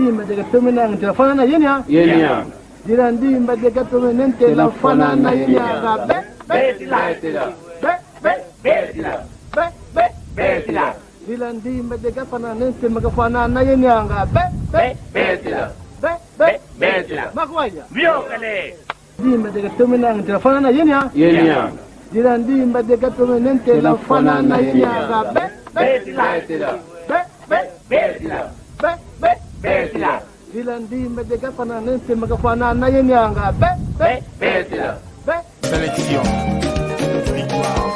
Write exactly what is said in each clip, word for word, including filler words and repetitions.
Ndimba dia katomene ntela fwanana yenia. Yenia. Dila ndimba dia katomene ntela fwanana yenia nga be. Betila. Betila. Be, be, betila. Be, be, betila. Dila ndimba dia kafwanana ntela kafwanana yenia nga be. Be, betila. Be, be, betila. Makwaya. Biokele. Ndimba dia katomene ntela fwanana yenia. Yenia. Dila ndimba dia katomene ntela fwanana yenia nga be. Betila. Betila. Be, be, betila. Be, be, betila. Dila ndimba dia kafwanana ntela kafwanana yenia nga be. Be, betila. Be. Sélection. Victoire.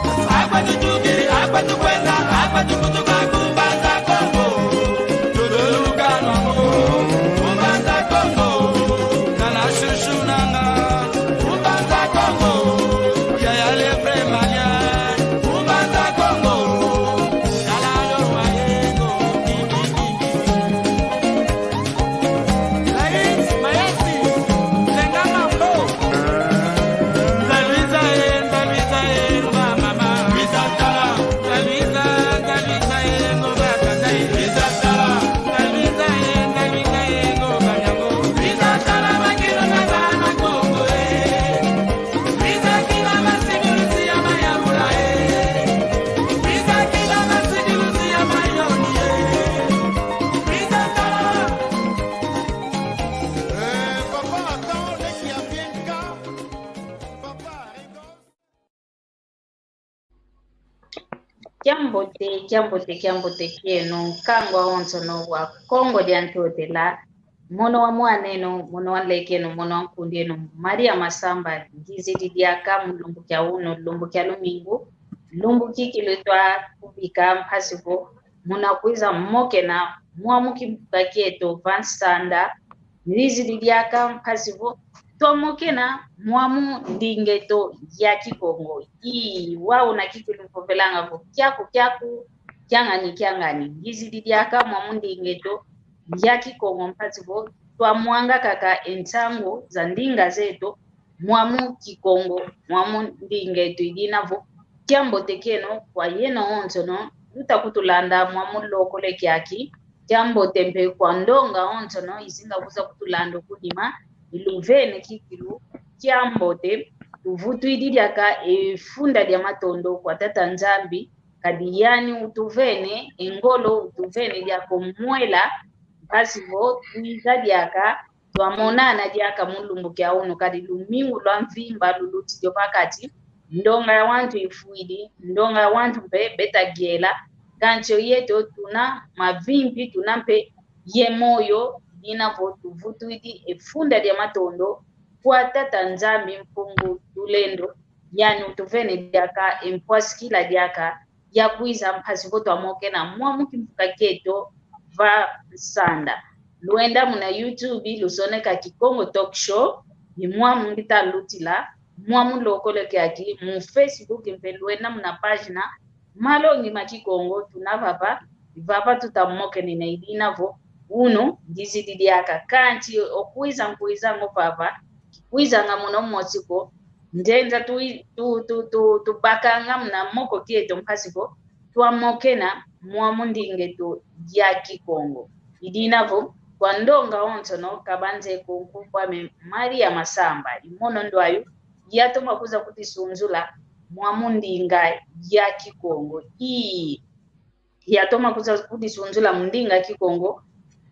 Kiambote, kiambote, kiambote kieno, nkangu awonsono wa Kongo dia Ntotela, mono wa mwan'eno, mono wa nlek'eno, mono wa nkund'eno, Maria Masamba, ngizidi diaka mu lumbu kia unu, lumbu kia lumingu, lumbu kiki lutwa kubika mpasi vo, muna kwiza mokena mwamu kimbuka kieto va nsanda, ngizidi diaka mpasi vo, twamokena mwamu nding'eto ya Kikongo. Ii, wau una kiki lumvovelanga vo kiaku kiaku, kiangani kiangani. Ngizidi diaka mwamu nding'eto ya Kikongo mpasi vo twamwanga kaka e nsangu za ndinga zeto mwamu Kikongo, mwamu nding'eto. I dina vo kiambote kieno kwa yeno onsono luta kutulanda mwamu lokole kiaki. Kiambote mpe kwa ndonga onsono izinga kwiza kutulanda kunima, iluvene kikilu kiambote. Tuvutwidi diaka e funda dia matondo kwa Tata Nzambi, kadi yani utuvene e ngolo, utuvene diaka o mwela, mpasi vo twiza diaka twamonana diaka mu lumbu kia unu, kadi lumingu lwa mvimba lulutidi o pakati, ndonga ya wantu ifwidi, ndonga ya wantu mpe beta giela, kansi o yeto tuna mavimpi, tuna mpe ye moyo, i dina vo tuvutwidi e funda dia matondo kwa Tata Nzambi Mpungu Tulendo, yani utuvene diaka e mpwasikila diaka ya kwiza mpasi vo twamokena mwamu kimbuka kieto va nsanda. Lwenda muna YouTube, lusoneka Kikongo Talk Show, ni mwamu ngita lutila, mwamu lokole kiaki. Mu Facebook mpe lwenda muna página Malongi ma Kikongo, tuna vava, vava tuta mokenena. I dina vo unu ngizidi diaka, kansi o kwiza nkwizanga o vava, kikwizanga muna mosi ko, nzenza tu, tu, tu, tu, tubakanga muna moko kieto mpasi vo twamokena mwamu nding'eto ya Kikongo. I dina vo kwa ndonga onsono kabanze ko nkumbu ame Maria Masamba, i mono ndwayu yatoma kwiza kudisunzula mwamu ndinga ya Kikongo. Ii, yatoma kwiza kudisunzula mu ndinga Kikongo,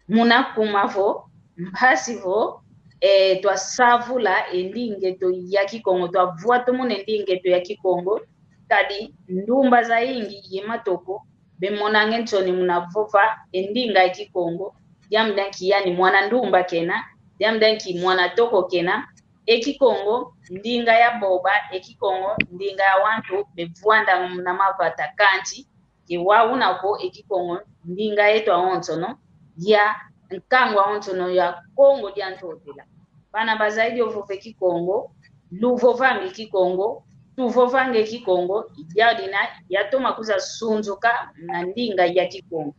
muna kuma vo, mpasi vo, eh, twasavula e nding'eto ya Kikongo, twavwatumuna e nding'eto ya Kikongo, kadi ndumba zayingi ye matoko bemonanga e nsoni muna vova e ndinga ya Kikongo, diambu dia nki yani mwana ndumba kena, diambu dia nki mwana toko kena. E Kikongo ndinga ya boba, e Kikongo ndinga ya wantu bevwandanga muna mavata, kansi ke wau una ko, e Kikongo ndinga yeto awonsono, ya nkangu awonsono ya Kongo dia Ntotela. Bana bazayidi o vova e Kikongo, luvovanga e Kikongo, tuvovanga e Kikongo, i diau dina yatoma kwiza sunzuka na ndinga ya Kikongo.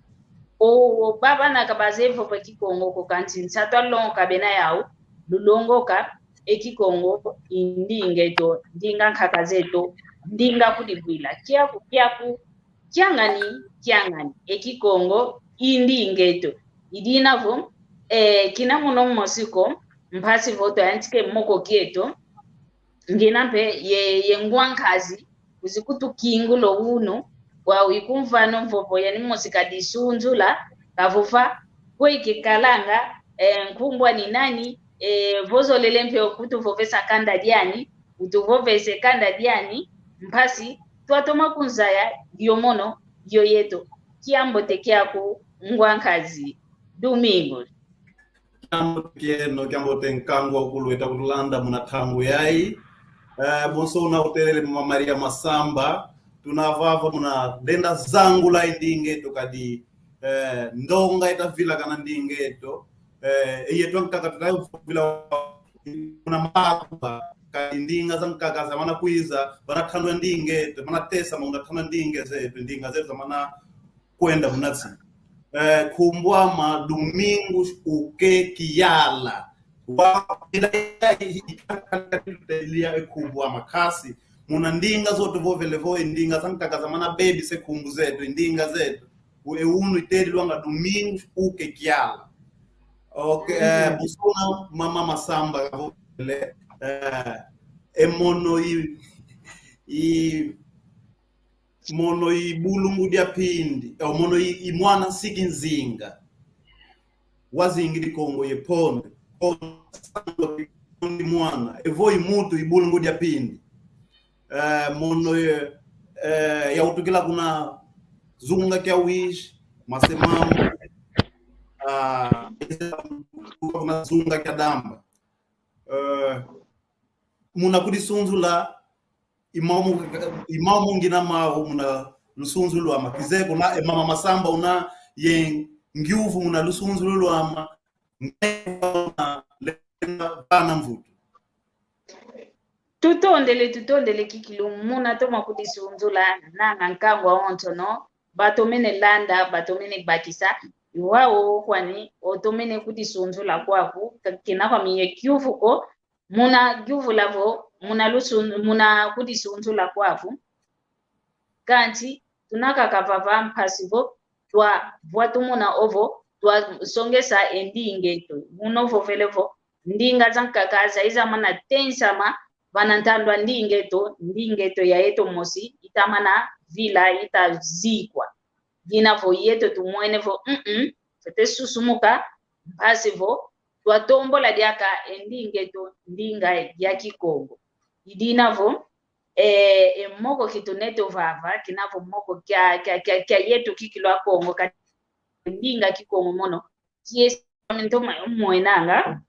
O, o babana ka bazeye vova e Kikongo ko, kansi nsatu a longoka bena yau, lulongoka e Kikongo i nding'eto, ndinga nkaka zeto, ndinga kudibwila. Kiaku, kiaku, kiangani, kiangani, e Kikongo i nding'eto. I dina vo, Eh, kina mono mosi ko, mpasi vo twayantika e moko kieto, ngina mpe ye, ye ngwankazi, uzi kutukingula unu, wau ikumvana o mvovo yani mosi kadisunzula, kavova, kwe ikikalanga, eh, nkumbu ani nani, eh, vo zolele mpe okutuvovesa kanda diani, utuvovese kanda diani, mpasi, twatoma kunzaya, yo mono, yo yeto, kiambote kiaku, ngwankazi, Domingo. Kiambote kieno, kiambote nkangu wa ukulu weta kutulanda muna ntangu yayi. Eh, bonso una utelele mama Maria Masamba, tuna vava muna lenda zangula e ndinga eto kadi, eh, ndonga eta vilakana ndinga eto. Eh, e yeto ankaka tuna vila muna makuba, kadi ndinga zankaka zamana kwiza, bana tandwa ndinga eto, bana tesa muna tandwa ndinga zeto, ndinga zeto zamana kwenda muna nsi. Eh, nkumbu ama Domingos Uke Kiala. Wa, ila, ila, ila, ila, nkumbu ama kasi. Muna ndinga zo tuvovele vo, ndinga zankaka zamana bebisa nkumbu zeto, ndinga zeto. U-, e unu itedilwanga Domingos Uke Kiala. Ok, eh, mhm. Bonso una mama Masamba, vovele, eh, e mono i, i, mono i bulungu dia pindi, eh, mono i, i mwana nsiki nzinga. Wazingidi Kongo ye ponde. Ponde mwana. Evo i mutu i bulungu dia pindi. Eh, mono ye, eh, yautukila kuna zunga kia Uíge, Masemamu. Ah, kuna zunga kia Damba. Eh, muna kudisunzula, i mau mu-, i mau mungina mau muna lusunzulu lwama. Kizeye kuna, e mama Masamba una ye ngiuvu muna lusunzulu lwama, nge una lenda vana mvutu. Tutondele, tutondele kikilu muna toma kudisunzula, nanga nkangu wonsono, batomene landa, batomene bakisa, i wau kwani, otomene kudisunzula kwaku, ka-, kina kwami ye kiuvu ko, muna kiuvu lavo, muna lusun-, muna kudisunzula kwaku. Kansi, tuna kaka vava mpasi vo, twavwa tumona ovo, twasongesa e ndinga eto. Muna ovovele vo, ndinga zankaka zaiza mana tensama, vana ntandwa ndinga eto, ndinga eto ya yeto mosi, itamana vila, itazikwa. Dina vo yeto tumwene vo, mm, fwete susumuka, mpasi vo, twatombola diaka e ndinga eto, ndinga ya Kikongo. I dina vo, eh, e moko kitunete ovava, kina vo moko kia, kia, kia, kia yeto kikilu Akongo, ka ndinga Kikongo mono, kiese ntoma mwenanga,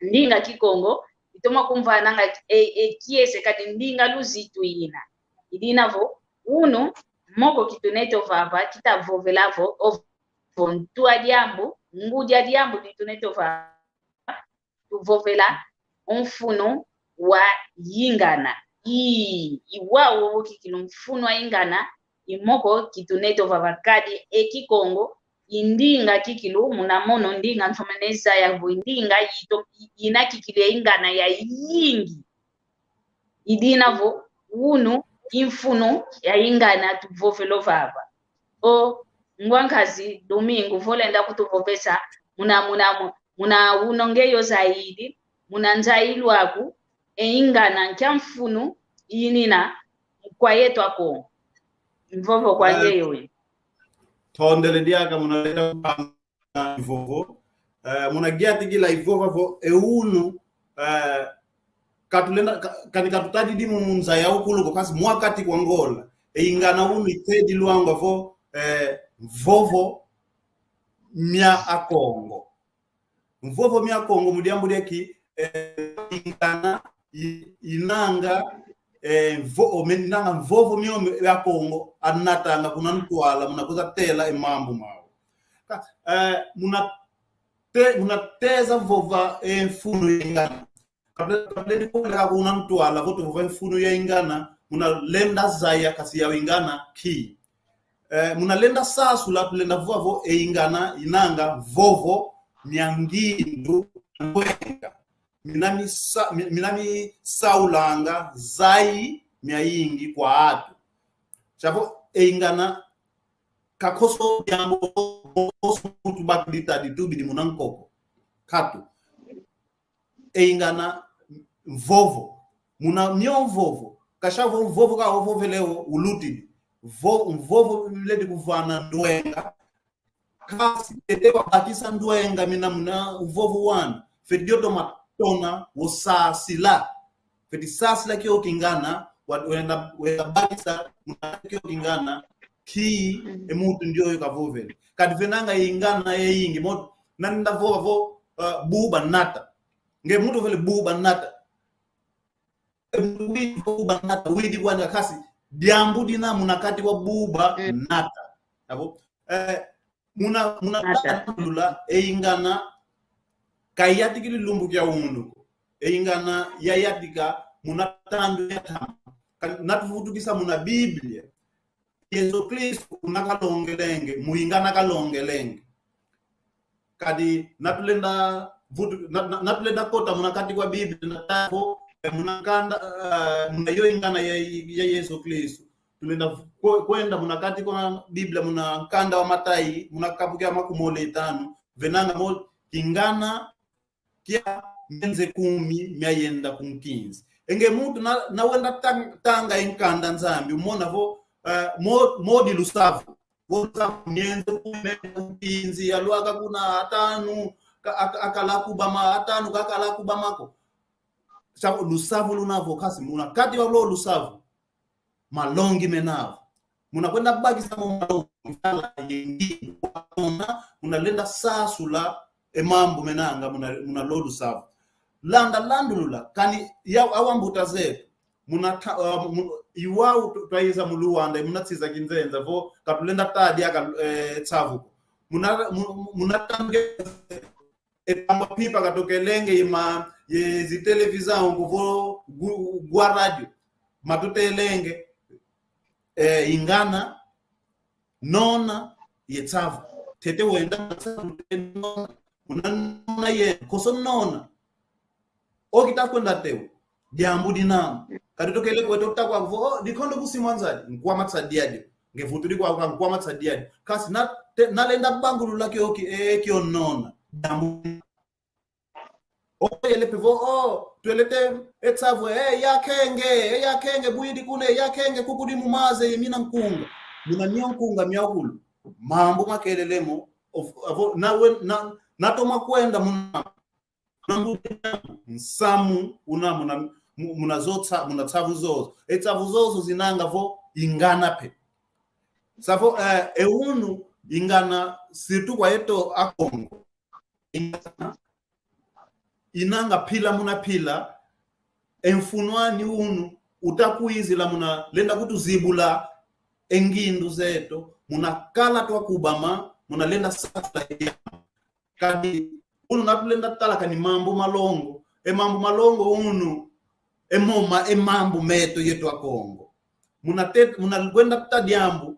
ndinga Kikongo, itoma kumvananga, e, e, kiese kadi ndinga luzitu ina. I dina vo, unu, moko kitunete ovava, kitavovela vo, ovo ntu a diambu, ngudi a diambu ditunete ovava, tuvovela o mfunu wa ingana. I, i wau kikilu mfunu wa ingana, i moko kitunete ovava kadi e Kikongo, i ndinga kikilu, muna mono ndinga ntomene zaya vo i ndinga ito, i, ina kikilu ya ingana yayingi. I dina vo, unu, i mfunu ya ingana tuvovela ovava. O, ngwankazi Domingo, vo lenda kutuvovesa, muna, muna, mu-, muna uno ngeyo zaidi, muna nzailu aku, e ingana nkia mfunu inina kwa yeto Akongo. Mvovo kwa, eh, ngeyo we. Tondele diaka muna lenda na ivovo. Eh, muna giatikila ivova vo, e unu, eh, katulenda, ka-, kani katutadidi mu nza ya ukulu ko kasi mwa kati kwa Ngola. E ingana unu itedilwanga vo, eh, mvovo mia Akongo. Mvovo mia Kongo mu diambu dia ki, eh, ingana i-, inanga, eh, mvo-, o, me-, inanga mvovo mio me-, ya Kongo, anatanga kuna ntwala, muna kwiza tela e mambu mau. Ka-, eh, muna te-, muna teza vova, eh, mfunu ya ingana. Kable-, kable ni kole ka kuna ntwala, vo tuvova mfunu ya ingana, muna lenda zaya kasi ya ingana ki. Eh, muna lenda sasula, tulenda vova vo e ingana inanga mvovo mia ngindu wenga. Mina misa-, mi-, mina misaulanga zai miayingi kwa atu. Siavo e ingana kakoso diambu, koso mutu baki ditadi tubidi muna nkoko. Katu. E ingana mvovo. Muna mio mvovo. Kasha vo mvovo ka ovovele o ulutidi. Vo, mvovo ledi kuvana ndwenga. Kasi tete wabakisa ndwenga mina muna uvovo wana. Feti dio toma tona wosasila. Feti sasila kio kingana, wa-, wenda, wenda bakisa muna kio kingana, ki e muntu ndioyo kavovele. Kadi venanga ingana yayingi, mo-, nanda vova vo, uh, buba nata. Nge muntu vele buba nata. E muntu widi buba nata, widi bwana kasi, diambu dina muna kati wa buba nata. Abo? Eh, muna, muna nata. Lula, e ingana, kayatikili lumbu kia unu ko. E ingana, yayatika, muna tandu ya tama. Ka-, natuvutukisa muna Biblia. Yesu Kristu una kalongelenge, mu ingana kalongelenge. Kadi natulenda vutu-, na-, na-, natulenda kota muna kati kwa Biblia na tala vo, eh, muna nkanda, eh, muna yo ingana ya, ya Yesu Kristu. Tulenda kwe-, kwenda muna kati kwa Biblia, muna nkanda wa Matai, muna kapu kia makumole tanu, venanga mo ingana kia mienze kumi miayenda ku nkinzi. E nge muntu na, na wenda tang-, tanga e nkanda Nzambi, umona vo, eh, mo-, modi lusavu. Vo lusavu mienze kumi miayenda ku nkinzi, yalwaka kuna atanu, ka-, aka-, akala kubama, atanu kakala kubama ko. Sa lusavu luna vo kasi, muna kati wa lo lusavu. Malongi mena vo. Muna kwenda bakisa mo malongi, muna, muna lenda sasula e mambu menanga muna, muna lo lusavu. Landa landulula, kani ya, awa mbuta zetu. Muna ta-, uh, mu-, iwau tu-, twaiza mu Luanda, muna tsiza kinzenza, vo, katulenda tadi aka, eh, tsavu ko. Muna, mu-, muna tange e tamba pipa katokelenge ye ma, ye zi televisão, kuvo gu-, gwa radio. Matutelenge, eh, ingana, nona, ye tsavu. Tete wenda, tsavu, nona, una nona ye, koso nona. Oki takwenda teu. Diambu dinama. Kadi tokele kweto takwa vo, oh, dikondo kusi mwanzadi. Nkwama tsadiadi. Nge vutudi kwa kwa nkwama tsadiadi. Kasi na, te, nalenda bangulula kio ki, eh, kio nona. Diambu. Oh, yele pe vo, oh, twelete, e tsavu, eh, yakenge, eh, yakenge, bwidi kune, yakenge, kukudi mu maze, ye mina nkunga. Muna mio nkunga, miakulu. Mambu makelele mo, of, avo, na wen-, na, natoma kwenda muna nsamu una muna, mu-, muna zo tsa-, muna tsavu zozo. E tsavu zozo zinanga vo ingana pe. Savo, eh, e unu ingana, surtout kwa yeto Akongo. Ingana inanga pila muna pila, e mfunu ani unu, utakwizila muna lenda kutuzibula e ngindu zeto, muna kala twakubama, muna lenda sasula. Kadi unu natulenda tala kani mambu malongo. E mambu malongo unu, e moma, e mambu meto yeto Akongo. Muna te-, muna kwenda ta diambu,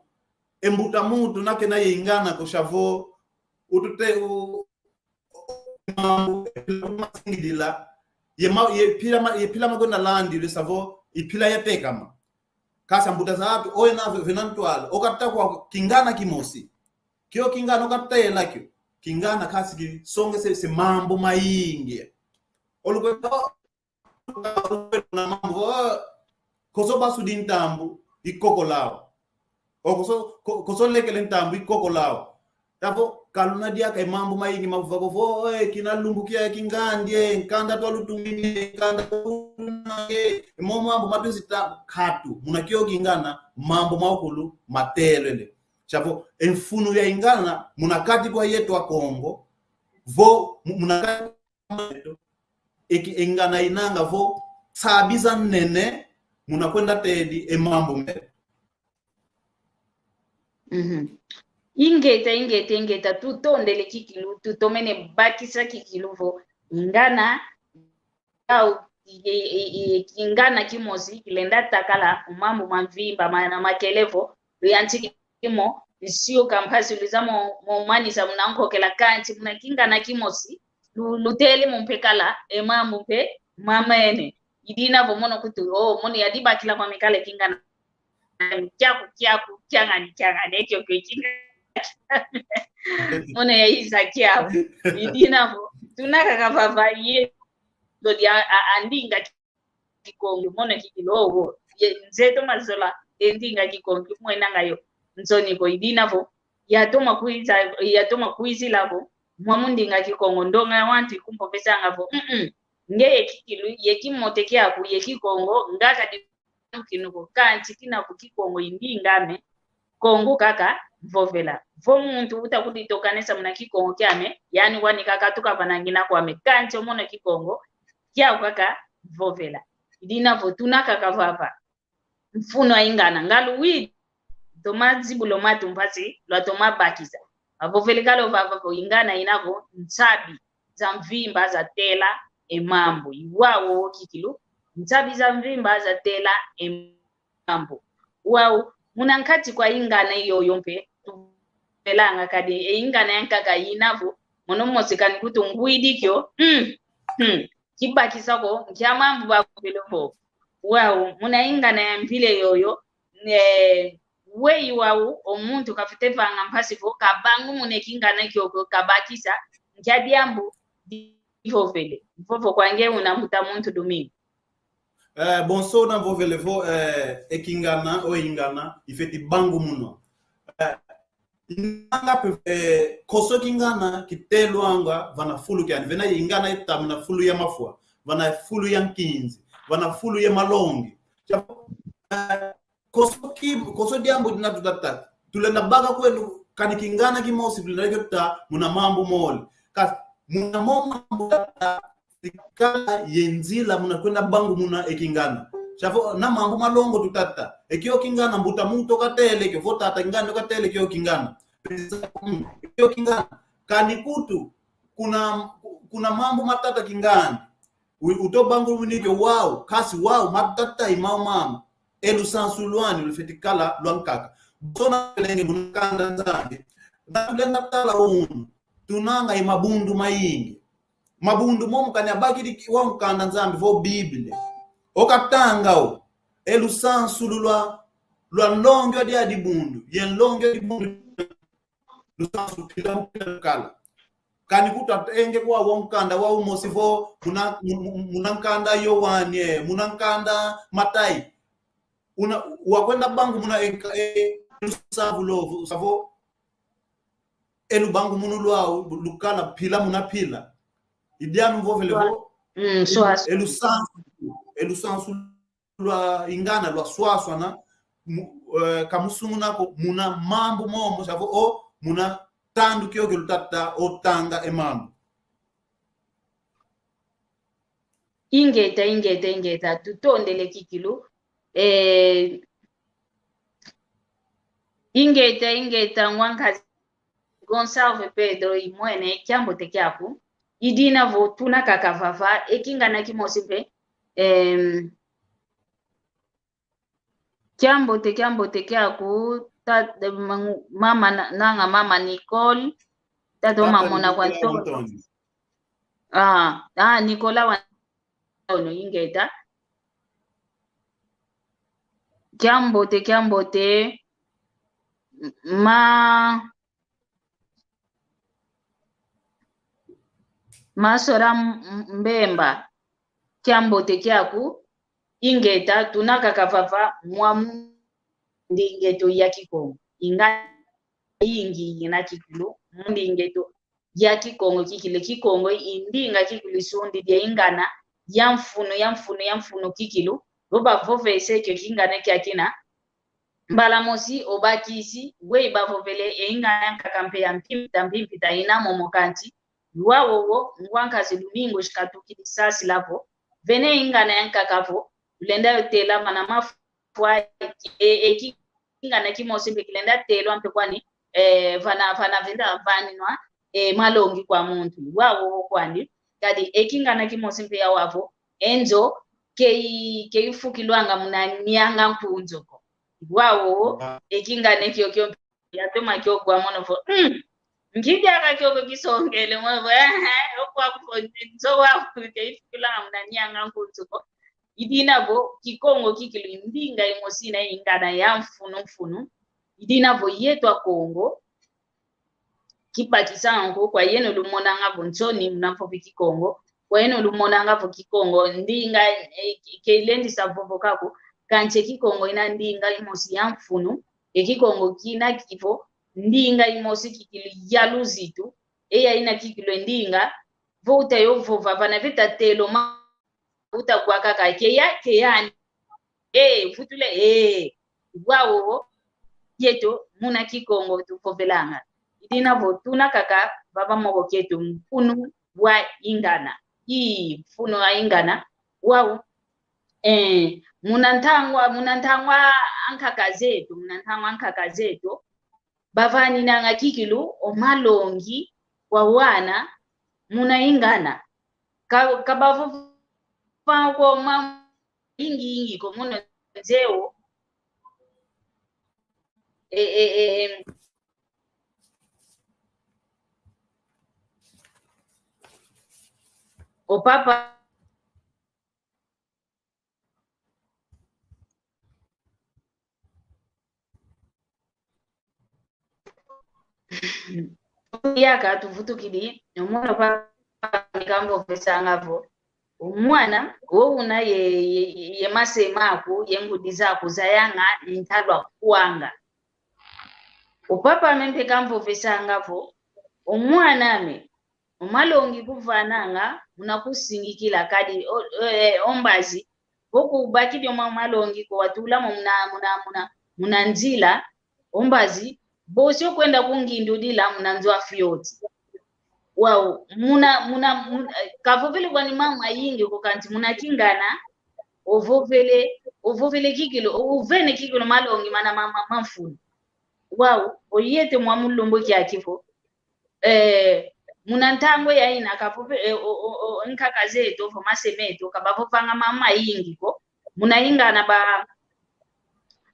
e mbuta muntu nakena ye ingana ko savo, utute u-, mambu, masingidila, ye ma-, ye pila ma-, ye pila makwenda landi, le savo, i pila yatekama. Kasa mbuta zatu, oye na ve-, vena ntwala, okata kwa kingana kimosi. Kio kingana okatela kio. Kingana kasi kisongese, se mambu mayingi. Olukwenda, olukwenda na mambu, oh, koso basudi ntambu, ikoko lao. O koso, ko-, koso lekele ntambu, ikoko lao. Tavo, kaluna diaka e mambu mayingi mavova ko vo, eh, kina lumbu kia kingandi, eh, nkanda twalutumini, nkanda twalutumini, eh, mo mambu matusi ta-, katu. Muna kio kingana, mambu maukulu, matelele. Savo, e mfunu ya ingana, muna kati kwa yeto Akongo, vo, mu-, muna kati kwa yeto, eki ingana inanga vo, sabiza nene, muna kwenda tedi, e mambu me. Mhm. Ingeta, ingeta, ingeta, tutondele kikilu, tutomene bakisa kikilu vo, ingana, au, e, e, e, kingana kimosi, kilenda takala, mambu mamvimba, mana makele vo, luyantikimo, nsio kampasi luza mo, mo manisa muna nkokela kanti, muna kingana kimosi, lu-, lutele mo mpe kala, e mambu mpe, mamene. Idina vo mono kutu, oh, mono yadibakila kwa mikale kingana. Kiaku, kiaku, kiangani, kiangani, ekio, kio, kinga. Mono yaiza kiaku. Idina vo, Tuna kaka vava ye, nzodi a, a, a ndinga Kikongo, mono kikilu wo. Ye, nzeto mazola, e ndinga Kikongo, kimwena nga yo. Nsoni ko, idina vo. Yatoma kwiza, yatoma kwizila vo. Mwamu ndinga Kikongo, ndonga ya wantu ikumpovesanga vo. Mm-mm. Nge ye kikilu, ye kimote kiaku, ye Kikongo, nga kadi kinu ko, kanti kina ku Kikongo i ndinga ame, Kongo kaka vovela. Vo muntu uta kuditokanesa muna Kikongo kiame, yani wani kaka tuka vanangina kwame, kanti o mono Kikongo kiaku kaka vovela. Idina vo tuna kaka vava. Mfunu a ingana, nga luwidi, toma zibula o matu mpasi, lwatoma bakisa. Bavovele kala o vava vo ingana ina vo nsabi za mvimba zatela e mambu. I wau kikilu. Nsabi za mvimba zatela e mambu. Wau, muna nkati kwa ingana yoyo mpe, tuvelanga kadi, e ingana yankaka ina vo, mono mosi kani kutu ngwidi kio, mm, mm, kibakisa ko, nkia mambu bavovele vo. Wau, muna ingana ya mpila yoyo, ne, weyi wau, o muntu kafwete vanga mpasi vo, kabangumuna e kingana kiokio, kabakisa, nkia diambu divovele. Vovo kwa nge una mbuta muntu Domingo. Eh, bonso una vovele vo, eh, e kingana, o ingana, ifeti bangumunwa. Eh, ingana pe, eh, konso kingana kitelwanga vana fulu kiani. Vena ingana ita muna fulu ya mafwa, vana fulu ya nkinzi, vana fulu ya malongi. Sia, eh, konso ki, konso diambu dina tutata. Tulenda baka kwenu kani kingana kimosi tulenda kio tuta muna mambu mole. Kasi muna mo mambu tata, sikala ye nzila muna kwenda bangumuna e kingana. Sia vo na mambu malongo tutata. E kio kingana mbuta muntu katele kio, vo tata kingana katele kio kingana. Kio kingana. Kani kutu, kuna, kuna mambu matata kingana. U-, uto bangumuna kio wau, kasi wau, matata i mau mama. E lusansu lwani lufeti kala lwankaka. Sona pelenge muna nkanda Nzambi. Na tulenda tala unu. Tunanga i mabundu mayingi. Mabundu momo kani abakidi wau nkanda Nzambi vo Biblia. Okatanga o. E lusansu lulwa, lwa nlongi wa dia dibundu. Ye nlongi wa dibundu. Lusansu mpila mpila lukala. Kani kutu atenge kwa wau nkanda wau mosi vo muna, mu-, mu-, muna nkanda Yoane, muna nkanda Matai. Una, wakwenda bangumuna e, e, lusansu lulo, sia vo, e lubangumunu lwau, lukala mpila muna mpila. Idianu vovele vo, mm, e, swa, e lusansu, e lusansu lwa ingana lwaswaswana, mu-, eh, kamusunguna ko muna mambu momo, sia vo o, muna tandu kiokio lutata o tanga e mambu. Ingeta, ingeta, ingeta, tutondele kikilu. Eh, ingeta, ingeta, ngwankazi Gonçalves Pedro, imwene, kiambote kiaku. Idina vo tuna kaka vava, e kingana kimosi mpe, em, kiambote, kiambote kiaku, ta-, ma-, mama na-, nanga mama Nicole, tata mamona kwa Nicole ntono. Antonio. Ah, ah, Nicolas wa ntono, ingeta. Kiambote, kiambote, ma-, Masora M-, M-, Mbemba, kiambote kiaku, ingeta, tuna kaka vava, mwamu ndinga eto ya Kikongo. Inga yingi ina kikilu, mu ndinga eto ya Kikongo kikilu, Kikongo i ndinga kikilu isundidi e ingana ya mfunu, ya mfunu, ya mfunu kikilu, vo bavovese kio kingana kiakina, mbala mosi obakisi, weyi bavovele e ingana yankaka mpe ya mpimpita, mpimpita ina momo kanti, lwa wowo, ngwankazi Lumingu shikatukidi sasila vo, vene ingana yankaka vo, lulenda yo tela vana mafwa, e, e, ki-, kingana kimosi mpe kilenda telwa mpe kwani, eh, vana, vana venda vaninwa, eh, malongi kwa muntu. Lwa wowo kwani, kadi e kingana kimosi mpe ya wau vo, e nzo, kei, keifukilwanga muna nianga nkunzu ko. Lwa wowo, e kingana kiokio mpe yatoma kio kwa mono vo, mm, nki diaka kiokio kisongele, mono vo, eh, eh, okwa kuvo, nzo wau keifukilwanga muna nianga nkunzu ko. Idina vo, Kikongo kikilu ndinga imosi ina ingana ya mfunu mfunu. Idina vo yeto Akongo, kibakisanga ko, kwa yeno lumonanga vo nsoni muna vovi Kikongo, kwa yeno lumonanga vo Kikongo ndinga, eh, ke-, kelendisa vovoka ko, kansi e Kikongo ina ndinga imosi ya mfunu, e Kikongo kina kivo ndinga imosi kikilu ya luzitu, eya ina kikilu e ndinga, vo uta yo vova, vana veta telo ma uta kwa kaka, keya, keya, eh, vutule, eh, wau, yeto, muna Kikongo tuvovelanga. I dina vo tuna kaka, vava moko kieto, mfunu wa ingana. I, mfunu wa ingana, wau, eh, muna ntangwa, muna ntangwa ankaka zeto, muna ntangwa ankaka zeto, bavaninanga kikilu o malongi kwa wana muna ingana. Ka, ka bavova ko ma ingi ingi ko muna nzeo. E, e, e, em. O papa. Yaka tuvutukidi, o mono papa kamvovesanga vo, o mwana, wo una ye, ye, ye mase maku, ye ngudi zaku zayanga, ni ntalwa kwanga. O papa ame mpe kamvovesanga vo, o mwana ame, o malongi kuvananga, muna kusingikila kadi, o, e, o mbazi, vo kubakidi o ma-, malongi ko watula mo muna, muna, muna, muna nzila, o mbazi, bosi okwenda kungindudila muna nzo a fioti. Wau, muna, muna, muna, eh, kavovele kwani mama ingi ko kansi muna kingana, ovovele, ovovele kikilu, ovene kikilu malongi mana ma, ma, ma mfunu. Wau, o yeto mwa mu lumbu kiaki vo, eh, muna ntangwa ya ina kavove, eh, o, o, o, nkaka zeto, vo mase meto, ka bavovanga mama ingi ko, muna ingana ba,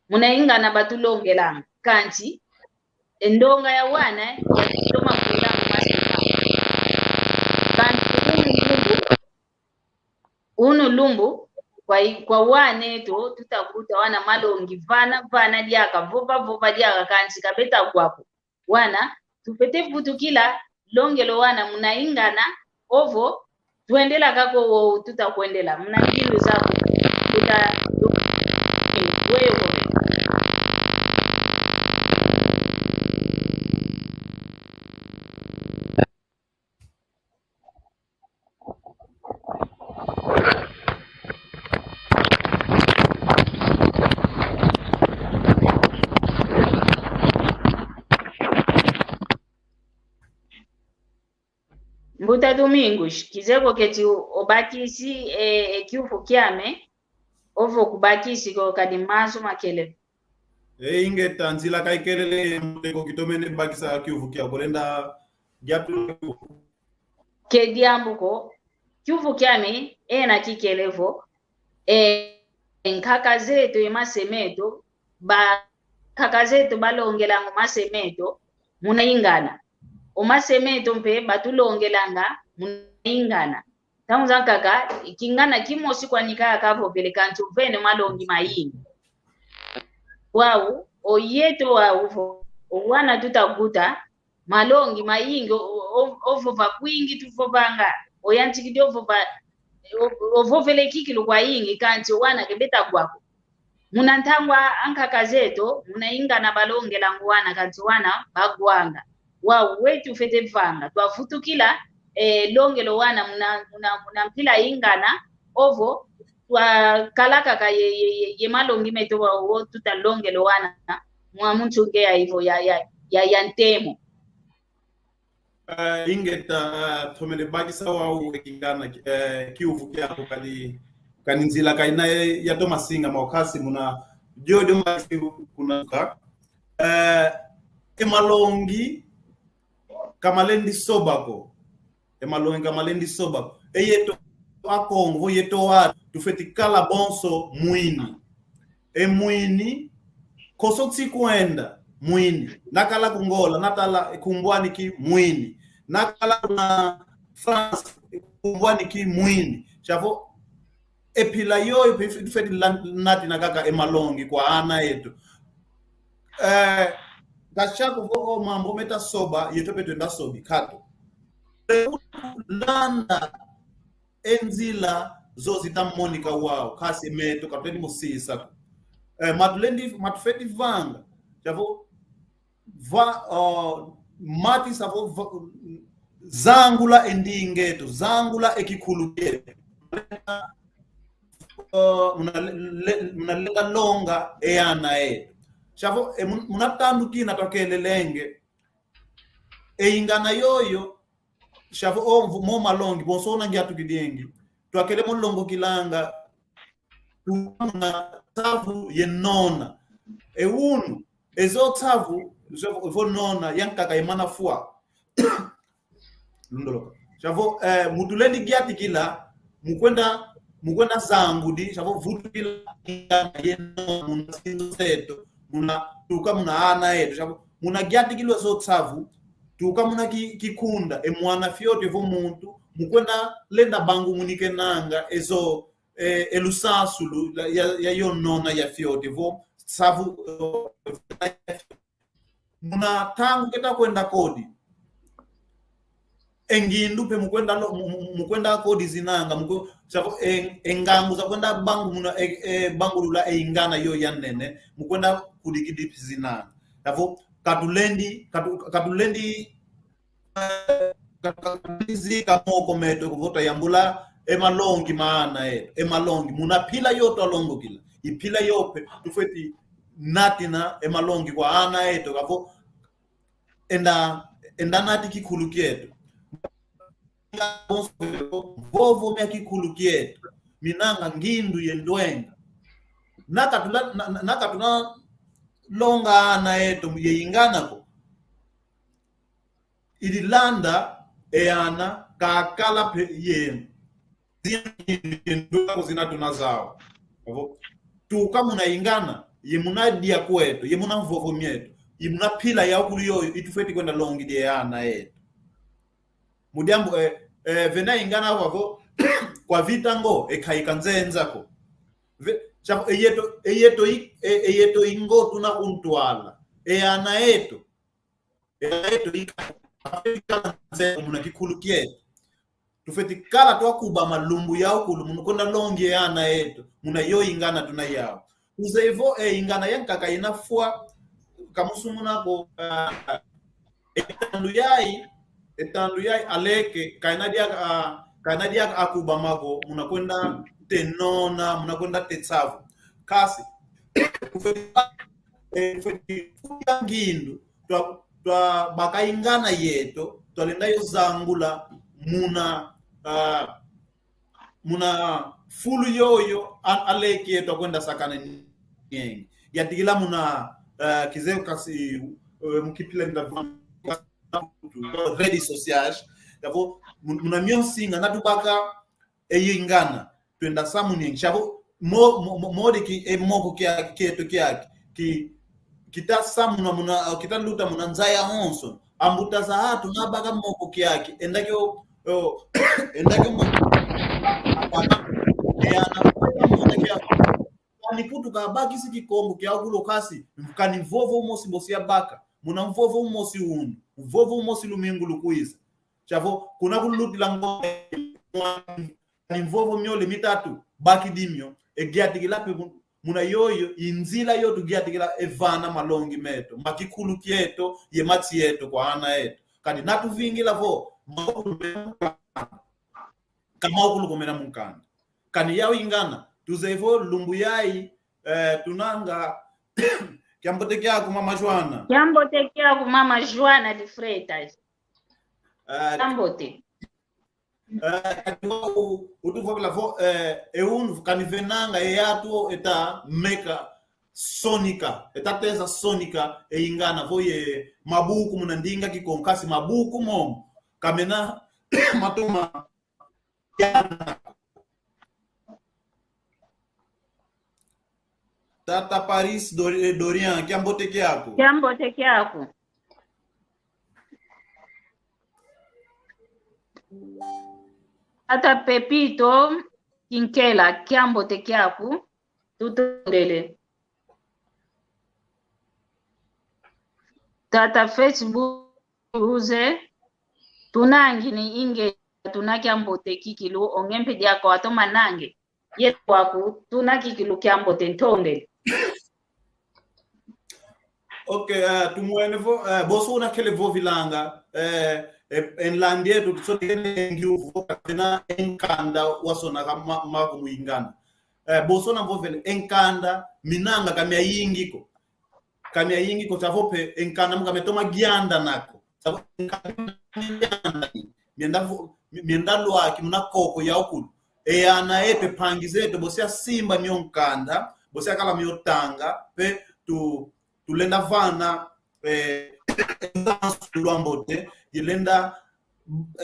muna ingana batulongelanga. Kansi, e ndonga ya wana, ya toma kula mase. Kansi, unu lumbu, unu lumbu, kwa i-, kwa wana eto, tutakuta wana malongi, vana, vana diaka, vova, vova diaka, kansi ka beta kwa ko. Wana, tufwete vutukila, longela o wana muna ingana, ovo, twendela kaka o tuta kwendela, muna ngindu zaku, tuta, weyo ko. Mbuta Domingos, kizeye ko keti obakisi, e, e kiuvu kiame, ovo kubakisi ko kadi mazu makele. E, ingeta, nzila kaikelele, mbuta, ko kitomene bakisa kiuvu kiau, bolenda diatu. Ke diambu ko, kiuvu kiame, ena kikele vo, e, nkaka zeto, e mase meto, ba, nkaka zeto balongelanga o mase meto muna ingana. O mase meto mpe batulongelanga muna ingana. Ntangu zankaka, kingana kimosi kwani kaka kavovele kansi ovene malongi mayingi. Wau, o yeto wau vo, o wana tutakuta, malongi mayingi, o, o, o, ovova kwingi tuvovanga, oyantikidi ovova, o, ovovele kikilu kwayingi, kansi o wana ke beta kwa ko. Muna ntangwa ankaka zeto, muna ingana balongelanga o wana, kansi o wana bagwanga. Wau, wetu fwete vanga, twavutukila, e, longela o wana muna, muna, muna mpila ingana, ovo, twakala kaka ye, ye, ye, ye malongi meto wa, wo tutalongela o wana, mwa mu nsunge ya ivo ya, ya, ya, ya ntemo. Eh, ingeta, eh, tomene bakisa wau e kingana, eh, kiuvu kiau kadi, kadi nzila kaina ya, ya toma singa maukasi muna, diodio mbasi kuna ka. Eh, e malongi, ka malendi soba ko. E malongi ka malendi soba ko. E yeto Akongo, yeto wa, tufweti kala bonso mwini. E mwini, konso nsi kwenda, mwini. Nakala ku Ngola, natala kumbwani ki mwini. Nakala kuna France, kumbwani ki mwini. Chavo, e mpila yoyo, pe-, tufweti lan-, natina kaka e malongi kwa ana eto. Eh, Kashako vo o mambu meta soba, yeto pe twenda sobi, kato. Landa e nzila zo zita monika wau, kasi meto katweni musisa ko. Eh, matulendi, matufeti vanga. Chavo, va, uh, mati savo va, zangula e ndinga eto, zangula e kikulu kieto. Uh, muna le-, le-, muna lenga longa e ana eto. Chavo, e mun-, muna tandu kina twakelelenge. E ingana yoyo, chavo o mvu-, mo malongi, bonso una ngiatukidiengi. Twakele mo longokilanga, tuka muna tsavu ye nona. E unu, ezo tsavu, zo vo nona, yankaka yemana fwa. Lundoloka. Chavo, eh, mutulendi giatikila, mukwenda, mukwenda zangudi, chavo vutukila, ye nona, muna zinzo zeto, muna, tuka muna ana eto, chavo, muna giatikilwa zo tsavu, tuka muna ki-, kikunda, e mwana fiote vo muntu, mukwenda lenda bangumunikenanga, ezo, eh, e lusansu lu-, la, ya, ya yo nona ya fiote vo, savu, eh, muna tangu keta kwenda kodi. E ngindu pe mukwenda lo-, mu-, mu-, mukwenda kodi zinanga, mukwe-, savo, e, e ngangu za kwenda bangu muna, e, e, bangulula e ingana yo ya nene, mukwenda kudikidi zinanga. Savo, katulendi, katu-, katulendi, eh, ka-, ka-, katizika moko meto ko vo twayambula e malongi ma ana eto, e malongi. Muna pila yo twalongokila, i pila yo pe, tufeti natina e malongi kwa ana eto, kavo enda, enda nati kikulu kieto. Vovo mia kikulu kieto, minanga ngindu ye ndwenga. Nakatula, na, na, nakatula longa ana eto ye ingana ko. Ili landa e ana kakala pe ye. Zina, zina tuna zau. Avo, tuka muna ingana, ye muna dia kweto, ye muna mvovo mieto, ye muna pila ya ukulu yoyo, itufeti kwenda longidi e ana eto. Mudiambu, eh, eh, vena ingana wavo, kwa vita ngo, e kaika nzenza ko. Ve-, cha-, e yeto, e yeto i-, e, e yeto ingo tuna kuntwala. E ana eto. E ana eto i-, muna kikulu kieto. Tufeti kala twakuba malumbu ya ukulu, muna kwenda longi e ana eto. Muna yo ingana tuna yau. Uze vo, eh, ingana yankaka ina fwa, kamusumuna ko, ah, e tandu yai, e tandu yai aleke, kaina dia, ah, kaina dia akuba mako, muna kwenda te nona, muna kwenda te tsavu. Kasi, eh, ngindu, twa, twabaka ingana yeto, twalenda yo zangula, muna, ah, muna fulu yoyo, a-, aleke yeto akwenda sakana ni-, nienge. Yatikila muna, eh, kizeo kasi, eh, mukipila nda redes sociais. Yavo, mun-, muna mio nsinga, natubaka, e ingana, twenda samu nienge. Chavo, mo-, mo-, mo-, modi ki, e moko kia, kieto kiaki, ki, kita samuna muna, kita luta muna nza ya onso. Ambuta za atu nabaka moko kiaki. Enda kio, o, enda kio mo-, e ana, mona kia. Kani kutu kabakisi Kikongo kia ukulu kasi, kani mvovo umosi mbosi yabaka. Muna mvovo umosi unu, mvovo umosi lumingu lukwiza. Chavo, kuna kulutila ngo, ni mvovo miole mitatu, bakidi mio, e giatikila pe mu-, muna yoyo, i nzila yo tugiatikila e vana malongi meto, ma kikulu kieto, ye matsi yeto kwa ana eto. Kani natuvingila vo, ma ukulu mena mu nkanda. Ka ma ukulu ko mena mu nkanda. Kani yau ingana, tuzeye vo lumbu yai, eh, tunanga, kiambote kiaku mama Joana. Kiambote kiaku mama Joana de Freitas. Eh, kiambote. Eh, kani vo u-, utuvovela vo, eh, e unu kani venanga e atu eta meka sonika, eta teza sonika e ingana vo ye mabuku muna ndinga Kikongo kasi mabuku momo. Kamena matoma. Tata Paris Dor-, eh, Dorian, kiambote kiaku. Kiambote kiaku. Tata Pepito Kinkela, kiambote kiaku. Tutondele. Tata Facebook uze, tunangi ni inge, tuna kiambote kikilu, onge mpe diaka watoma nange. Ye kwaku, tuna kikilu kiambote ntondele. Ok, eh, tumwene vo, eh, bonso una kele vovilanga, eh, eh, e nlandi eto, tusonekene ngiuvu, kapena e nkanda wasonaka ma-, mako mu ingana. Eh, bonso una vovele, e nkanda, minanga ka miayingi ko. Ka miayingi ko, sia vo mpe, e nkanda mu ka miatoma giandana ko. Sia vo, e nkanda mienda vo-, mienda lwaki muna koko ya ukulu. E ana eto, e mpangi zeto, bosi asimba mio nkanda, bosi akala mio tanga, mpe tu-, tulenda vana, eh, lwambote, yelenda,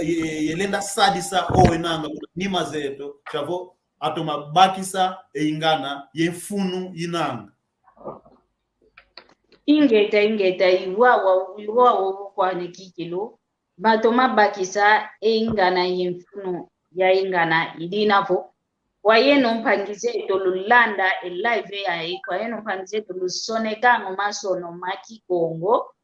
ye-, yelenda sadisa o enanga, nima zeto, sia vo, atoma bakisa e ingana ye mfunu inanga. Ingeta, ingeta, i wawa, i wawa, kwani kikilu. Batoma bakisa e ingana ye mfunu ya ingana, i dina vo. Kwa yeno mpangi zeto lulanda e live yayi, kwa yeno mpangi zeto lusonekanga o masono ma Kikongo.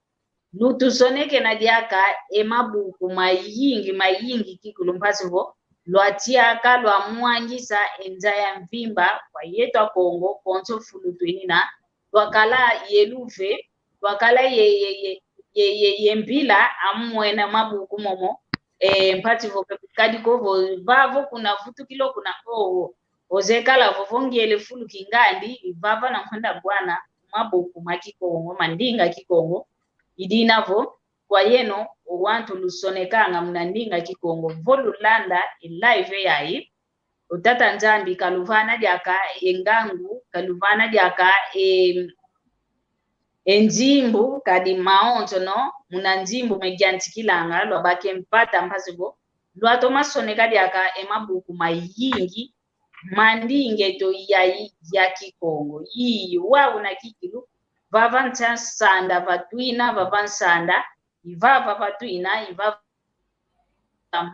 Lutusonekena diaka e mabuku mayingi, mayingi kikilu mpasi vo lwatiaka, lwamwangisa e nza ya mvimba kwa yeto Akongo, konso fulu twinina, lwakala ye luve, lwakala ye, ye, ye, ye, ye, ye mbila, amwena mabuku momo, e, mpasi vo kadi ko vo, vavo kuna vutukilo kuna, o, o, ozekala vo, vo ngiele fulu kingandi, vava na nkwenda gwana mabuku ma Kikongo, ma ndinga Kikongo, i dina vo, kwa yeno, o wantu lusonekanga muna ndinga Kikongo, vo lulanda e live yayi, o Tata Nzambi kaluvana diaka e ngangu, kaluvana diaka e, e nzimbu, kadi mawonsono, muna nzimbu megiantikilanga, lwabaka e mpata mpasi vo, lwatoma soneka diaka e mabuku mayingi, ma ndinga eto yayi ya Kikongo. Ii, wau una kikilu, vava nsanda vatwina, vava nsanda, i vava vatwina, i vava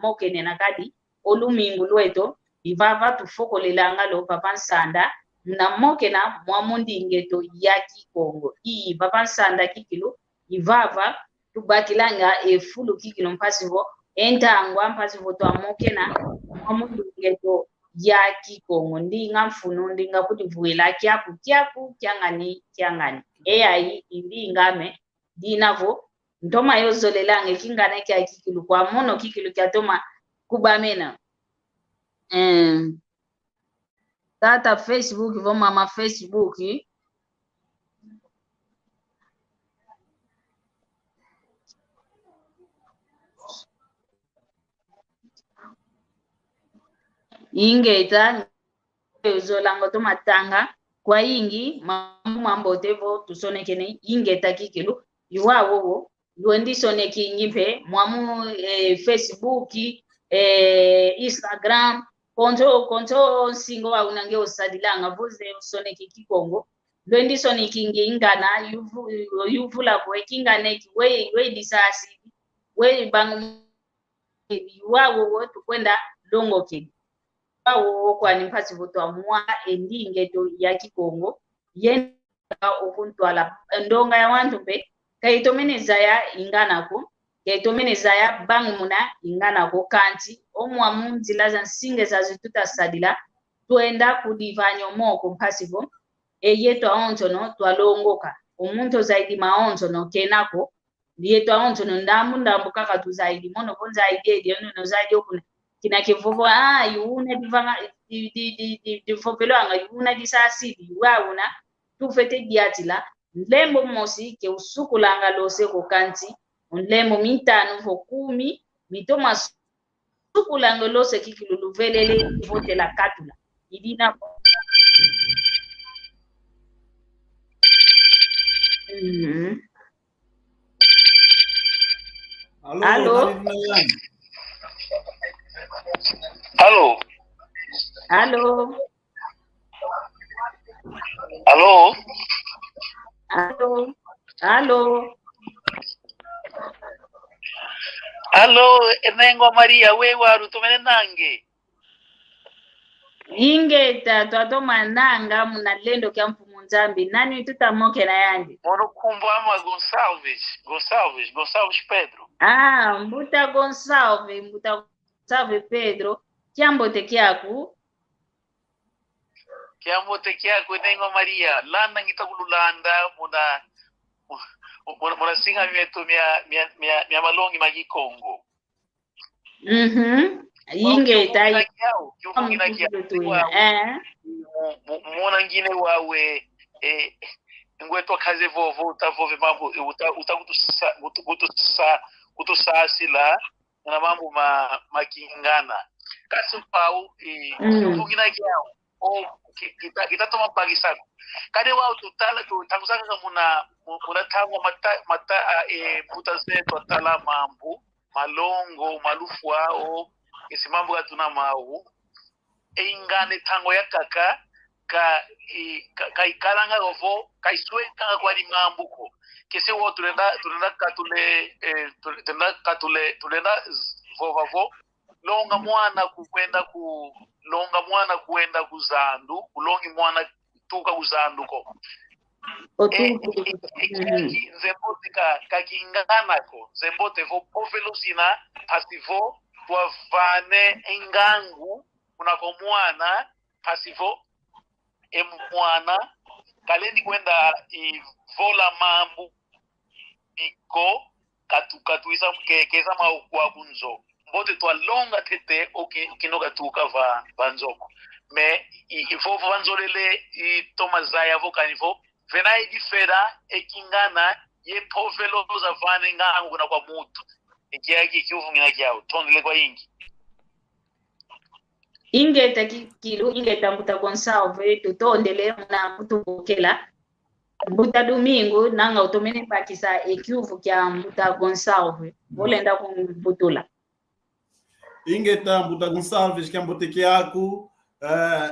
mokenena kadi, o lumingu lweto, i vava tufokolelanga lo vava nsanda, muna mokena mwa mu ndinga eto ya Kikongo. Ii, vava nsanda kikilu, i vava tubakilanga e fulu kikilu mpasi vo, e ntangwa mpasi vo twamokena mwa mu ndinga eto ya Kikongo. Ndinga mfunu, ndinga kudivwila kiaku, kiaku, kiangani, kiangani. E yayi, i ndinga ame, dina vo, ntoma yo zolelanga e kingana kia kikilu kwa mono kikilu kiatoma kubamena. Eh, tata Facebook, vo mama Facebook. Ingeta, zolanga toma tanga, kwayingi, mambu mambote vo tusonekene, ingeta kikilu, i wau wo, lwendi sonekingi mpe, mwa mu, eh, Facebook, eh, Instagram, konso, konso nsinga wau una nge osadilanga, vo ze osoneki Kikongo, lwendi sonekingi ingana, yuvu-, yuvula vo e kingana eki, we, we disasi, we bangu i wau wo tukwenda longokedi. I wau wo kwani mpasi vo twamwa e ndinga eto ya Kikongo, yenda okuntwala ndonga ya wantu mpe, ka itomene zaya ingana ko, ka itomene zaya bangumuna ingana ko, kansi o mwa mu nzila za nsinga zazi tutasadila, twenda kudivanya o moko mpasi vo, e yeto awonsono twalongoka. O muntu ozayidi mawonsono kena ko, yeto awonsono ndambu ndambu kaka tuzayidi, mono vo nzayidi edi, ono nozayidi okuna. Kina kivovo, ah, i una divanga, di, di, di, di, divopelwanga, i una disasidi, i wau una, tufwete diatila, nlembo mosi ke usukulanga lose ko kansi, nlembo mintanu vo kumi, mitoma sukulanga lose kikilu luvelele votela katula. I dina vo. Mhm. Alo? Alo? Alo? Alo? Alo? Alo? Alo? Alo, e mengo a Maria, we waru, tumene nange. Ingeta, twatoma nanga muna lendo kia Mfumu Nzambi. Nani tutamokena yandi? Mono nkumbu ama Gonçalves, Gonçalves, Gonçalves Pedro. Ah, mbuta Gonçalves, mbuta Gonçalves Pedro. Kiambote kiaku. Kiambote kiaku, Neima Maria. Landa ngita kululanda muna, muna, muna singa mieto mia, mia, mia, mia malongi ma Kikongo. Mhm. Ingeta, kiuvu ngina kiau, kiuvu ngina kiau. Eh. Mu-, mu-, muna ngine wawe, eh, ngwe twakaze vovo, utavove mambu, eh, uta, uta kutusa-, kutu-, kutusa-, kutusasila, na mambu ma, ma kingana. Kasi pau, eh, kiuvu ngina kiau. O, ki-, kita, kita toma bakisa ko. Kadi wau tutala, tu-, takusaka ka muna, mu-, muna tangwa mata, mata, ah, eh, mbuta zeto atala mambu, malongo, malufwa, o, esi mambu katuna mau. E ingana e tangwa yakaka, ka, i, ka, ka ikalanga ovo, ka iswekanga kwani mambu ko. Kesi wo tulenda, tulenda katule, eh, tule-, tulenda katule, tulenda z-, vova vo, longa mwana ku-, kwenda ku-, longa mwana kwenda ku zandu, kulongi mwana tuka ku zandu ko. E, e, e, e, e, nzembote ka, ka kingana ko, nzembote vo povelo zina, mpasi vo twavane e ngangu kuna kwa mwana, mpasi vo e mwana kalendi kwenda ivola mambu, iko katu-, katuiza ke-, keza mau kwa ku nzo. Mbote twalonga tete, o ke-, kino katuka va, va nzo ko. Mais i, i vovo va nzolele, itoma zaya vo kani vo, vena e difera, e kingana, ye povelo zavane ngangu kuna kwa mutu. E kiaki, kiuvu ngina kiau. Tondele kwayingi. Ingeta ki-, kilu, ingeta mbuta Gonçalves, tutondele muna kutubokela. Mbuta Domingo, nanga utomene bakisa e kiuvu kia mbuta Gonçalves. Vo lenda kumbutula. Ingeta mbuta Gonçalves, kiambote kiaku, eh,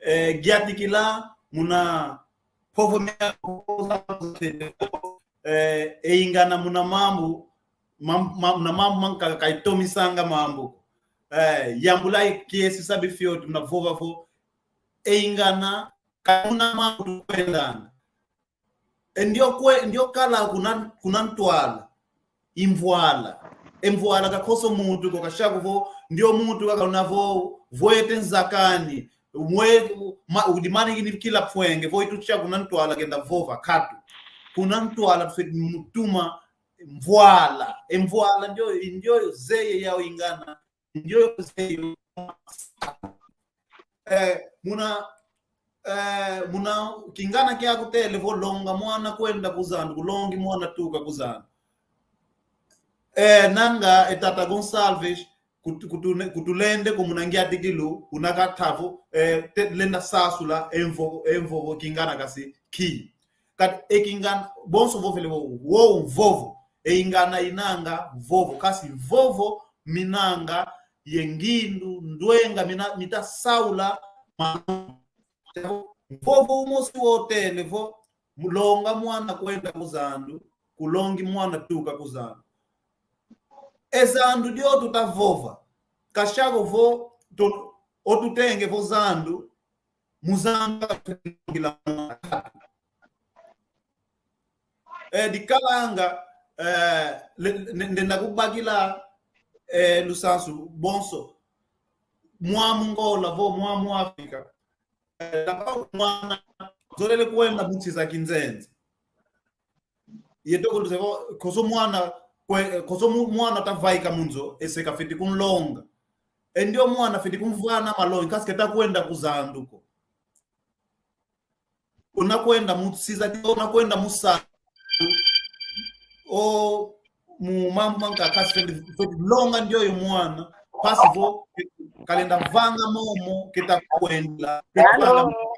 eh, giatikila muna povo mia, eh, e ingana muna mambu, mam-, mam-, muna mambu mankaka ka itomisanga mambu. Eh, yambula i kiesi sabi fioti muna vova vo, e ingana, ka muna mambu tukwendanga. E ndio kwe-, ndio kala kuna, kuna ntwala. I mvwala. E mvwala ka koso muntu ko kashako vo, ndio muntu kaka una vo, vwete nzakani, mwe-, ma-, udimani kini kila pwenge, vo itu tia kuna ntwala kenda vova, katu. Kuna ntwala tufeti mutuma mvwala. E mvwala ndio, ndio zeye yau ingana. Ndio yo kuzeyo. Eh, muna, eh, muna kingana kiaku tele vo longa mwana kwenda ku zandu, kulongi mwana tuka ku zandu. Eh, nanga e tata Gonçalves, kutu-, kutune-, kutulende ko muna ngiatikilu, una kata vo, eh, te-, lenda sasula, e mvo-, e mvovo kingana kasi ki. Kadi e kingana, bonso vovele vo, wo mvovo, e ingana inanga vovo, kasi vovo minanga ye ngindu, ndwenga, mina, mita saula, ma-, vovo umosi wo tele vo, longa mwana kwenda ku zandu, kulongi mwana tuka ku zandu. E zandu dio tuta vova, kashako vo, tu-, o tutenge vo zandu, muzanga kila mwana. Eh, dikalanga, eh, le-, ne-, ndenda kubakila, eh, lusansu bonso. Mwamu Ngola vo, mwamu Afrika. Eh, lapa mwana, zolele kwenda mu nsi za kinzenze. Yeto kuluze vo, koso mwana, kwe-, koso mu-, mwana tavaika mu nzo, ese kafiti kunlonga. E ndio mwana fiti kumvana malongi, kasi keta kwenda ku zandu ko. Una kwenda mu siza, una kwenda mu sa-, o, mu mambu mankaka kasi fiti, fiti longa ndioyo mwana, mpasi vo, kalenda vanga momo, keta kwenda, keta vanga momo.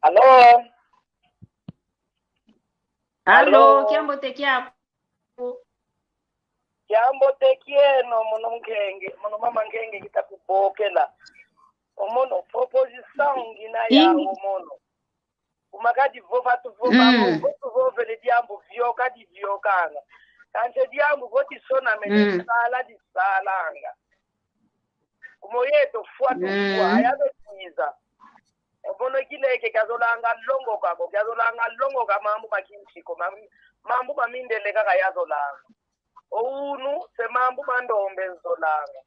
Alo? Alo, kiambote kiaku. Kiambote kieno, mono Nkenge, mono mama Nkenge kita kubokela. O mono, proposição ngina yau mono. Kuma kadi vova tuvova, vo tuvovele diambu vioka diviokanga. Kansi diambu vo disonamene, sala disalanga. Omo yeto fwa tufwa, mm, ayabe kwiza. Omono kileke kiazolanga longoka ko, kiazolanga longoka mambu ma kinsi ko, mam-, mambu ma mindele kaka yazolanga. O unu, se mambu ma ndombe nzolanga.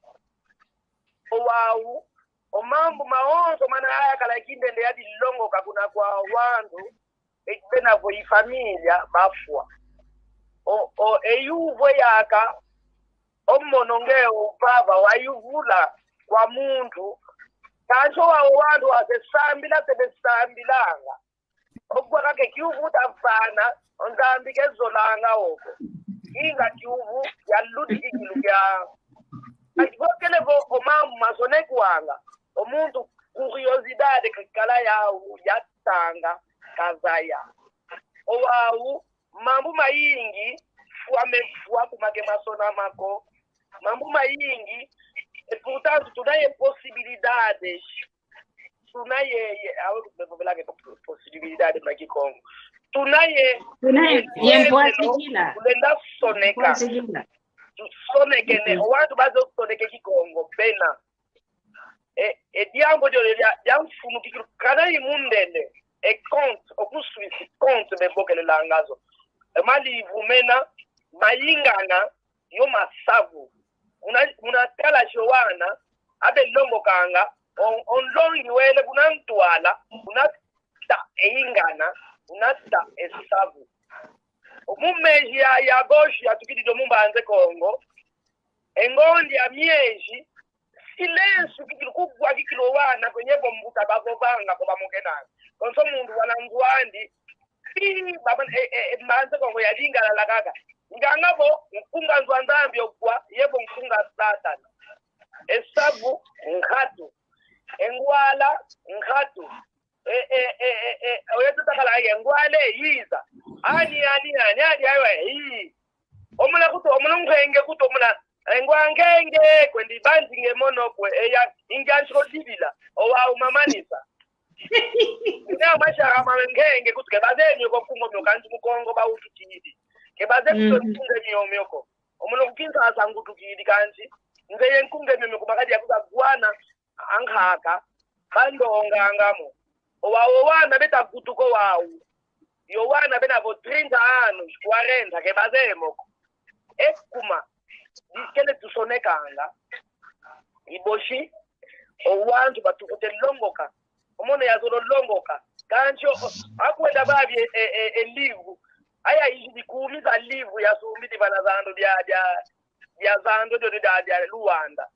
O wau, o mambu mawonso mana ayakala kindende yadilongoka kuna kwa wantu, e bena vo i familia bafwa. O, o, e yuvu eyaka, omono nge o vava wayuvula kwa muntu, kansi o wau o wantu wase sambila se besambilanga. Okwa kaka e kiuvu tavana, o Nzambi kezolanga oko. Inga kiuvu kialudi kikilu kia. Akibokele vo o mambu masonekwanga. O muntu curiosidade kakala yau yatanga kazaya. O wau, mambu mayingi, fwa mefwa kuma ke masonama ko. Mambu mayingi, e portanto, tuna ye possibilidades. Tuna ye, ye, awe kubevovelanga po-, possibilidade muna Kikongo. Tuna ye, tuna ye, ye mpwatikila. Tulenda soneka. Mpwatikila. Tusonekene, mm, o wantu bazosoneke Kikongo, bena. E, e diambu dio dia, dia mfunu kikilu, kana i mundele, e conte, oku Suisse, conte bebokelelanga zo. E malivu mena, mayingana, yo masavu. Muna, muna kala jo wana, abe longokanga, on, o nlongi wele kuna ntwala, kuna ta e ingana, kuna ta e savu. Mu meji ya, ya agosto yatukidi dio mu Mbanza Kongo, e ngonde ya meji, silêncio kikilu, kugwa kikilu wana kwenye vo mbuta bavovanga ko bamokenanga. Konso muntu wana nzo andi, ii, baba, e, e, e, Mbanza Kongo yadingalala kaka. Nganga vo, nkunga nzo a Nzambi ogwa, ye vo nkunga Satana. E savu, nkatu. E ngwala, nkatu. E, e, e, e, e, oyo tutakala ye ngwale, yiza. Ani, ani, ani, ani, ayo, e, ii. Omuna kutu, omuna nkenge kutu, omuna, e, ngwa nkenge, kwendi banzi nge mono kwe, e, ya, ingi ansi kodibila, o wau mamanisa. Ina mashaka ma nkenge kutu, ke baze mioko kungo mio kansi mu Kongo bautukidi. Ke baze kutu, mm, nkunge mio mioko. Omuna ku Kinshasa ngutukidi kansi. Nze ye nkunge mio mioko makadi ya kuta gwana, ankaka, bandonganga mo. O wau, o wana beta kutuka o wau. Yo wana bena vo trinta anos, quarenta, ke baze moko. E kuma, dikele tusonekanga. I bosi, o wantu batufwete longoka. Omono yazolo longoka. Kansi o, o, akwenda babi e, e, e, e livro. Aya izidi kumi za livro yasumbidi vana zando dia, dia, dia zando dio dia, dia Luanda.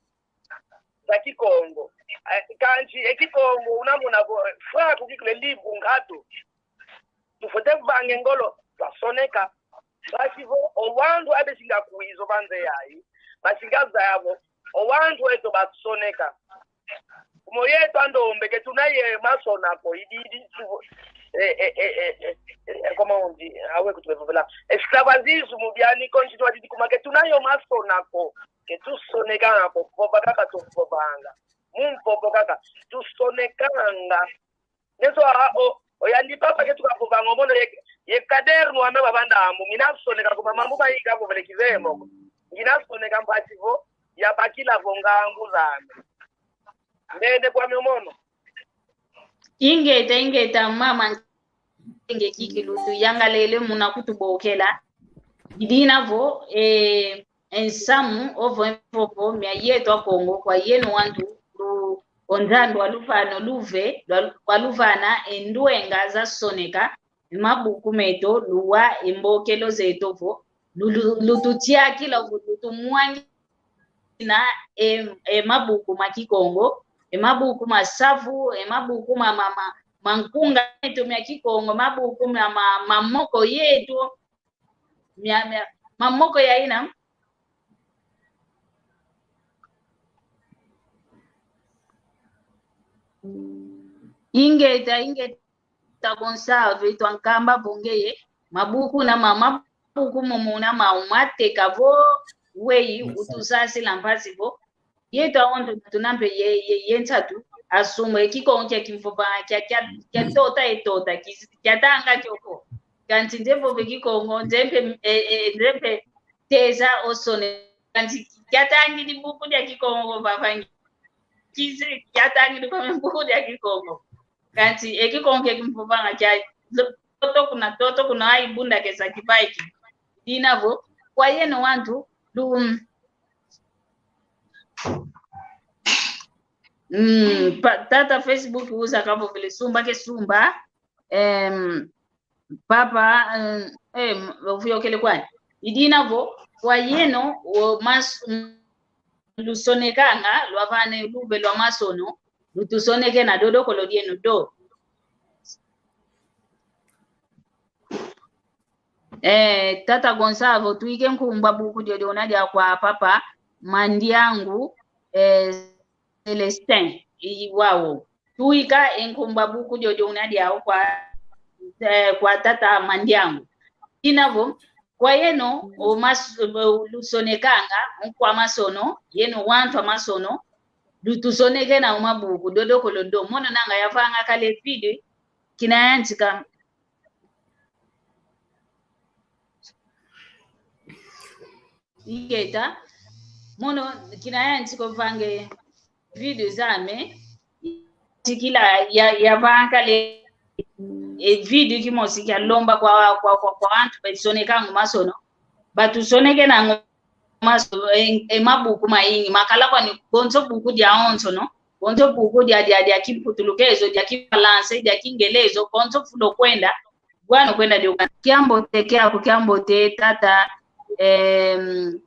Za Kikongo. Eh, kansi, e Kikongo, unamona vo, eh, fraco kikilu, e livro nkatu. Tufwete vanga e ngolo, twasoneka. Basi vo, o wantu abe singa kwiza o banze yayi. Basinga zaya vo, o wantu eto basoneka. Omo yeto a ndombe ke tuna ye masona ko, idi, idi, tu, eh, eh, comment on dit, awe kutu bevovela. Esclavagismo biani continua didi kuma ke tuna yo masona ko. Ke tusonekanga ko, vova kaka tuvovanga. Mu mvovo kaka, tusonekanga. Neso a, o, o yandi papa ke tukavovanga, omono ye, ye caderno ame babanda amu, mina soneka kuma mambu mayingi avovele kizeye moko. Ngina soneka mpasi vo, yabakila vo ngangu zame. Ndende kwami omono. Ingeta, ingeta, mama, nge kikilu tuyangalele muna kutubokela. Idina vo, eh, e nsamu ovo e mvovo mia yeto a Kongo kwa yeno wantu lu, o Nzambi waluvana o luve, lwa, waluvana e ndwenga zasoneka, e mabuku meto, luwa e mbokelo zeto vo, lu, lu, lututiakila vo, lutumwangina e, e mabuku ma Kikongo, e mabuku ma savu, e mabuku ma, ma, ma, ma nkunga meto mia Kikongo, mabuku ma, ma, ma moko yeto, mia, mia, ma moko ya ina. Ingeta, ingeta Gonçalves, twankamba vo ngeye, mabuku na ma, mabuku momo na ma umateka vo, weyi, utusasila mpasi vo. Yeto awondo tuna mpe ye, ye, ye nsatu, asumba e Kikongo kia kimvova, kia, kia, kia tota e tota, ki, kia tanga kioko. Kansi nze vova e Kikongo, nze mpe, e, e, nze mpe teza osone. Kansi kia tangidi buku dia Kikongo vavangi. kizi, kiatangidi kwa mbuku dia Kikongo. Kansi e Kikongo ke kimvovanga kia, toto kuna, toto kuna, ai bunda kesa kivaiki. Dina vo, kwa yeno wantu, lu-, mm, pa-, tata Facebook uza kavovele sumba ke sumba, em, papa, em, em, ovuyokele kwani. Idina vo, kwa yeno, o mas-, lusonekanga, lwavane lube lwa masono, lutusonekena dodokolo dieno do. Eh, tata Gonçalves, tuike nkumbu a buku diodio una dia kwa papa Mandiangu, eh, Celestin, i wau. Tuika e nkumbu a buku diodio una diau kwa, eh, kwa tata Mandiangu. Ina vo, kwa yeno, o mas-, o lusonekanga, o kwa masono, yeno wantu a masono, lutusonekena o mabuku, dodokolo do. Mono nanga yavanga kale video, kina yantika. Ingeta, mono kina yantika vanga e video zame, tikila ya, yavanga kale e video kimosi kia lomba kwa, kwa, kwa, kwa wantu besonekanga o masono, batusonekena o maso-, e, e mabuku mayingi, makala kwani konso buku diawonsono, konso buku dia, dia, dia Kimputulukezo, dia Kifalansa, dia Kingelezo, konso fulo kwenda, bwana kwenda dio. Kiambote kiaku, kiambote tata, em,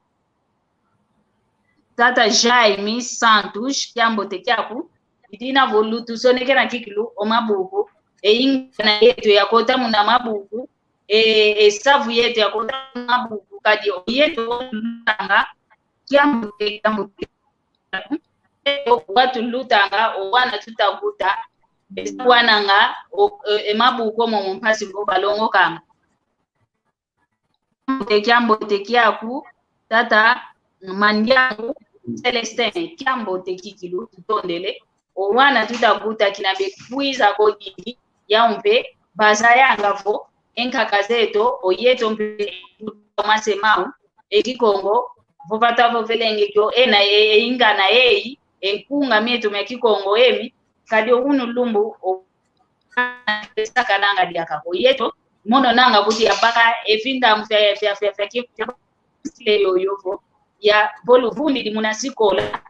tata Jaime Santos, kiambote kiaku, idina vo lutusonekena kikilu o mabuku, e ingana yeto yakota muna mabuku, e, e savu yeto yakota mabuku, kadi o yeto lutanga, kiambote, kiambote. Yeto watu lutanga, o wana tuta kuta, e wananga, o, e, e mabuku momo mpasi vo balongokanga. Kiambote, kiambote kiaku, tata Mandiangu Celestin, kiambote kikilu, tutondele. O wana tuta kuta kina bekwiza ko didi, yau mpe, bazayanga vo, e nkaka zeto, o yeto mpe, mase mau, e Kikongo, vo bata vovelenge kio, ena e, e ingana eyi, e nkunga mieto mia Kikongo emi, kadi o unu lumbu, o sakananga diaka ko yeto, mono nanga kuti yabaka, e vinda fia, fia, fia, fia, fia, fia, yoyo vo, ya, vo luvundidi muna sikola,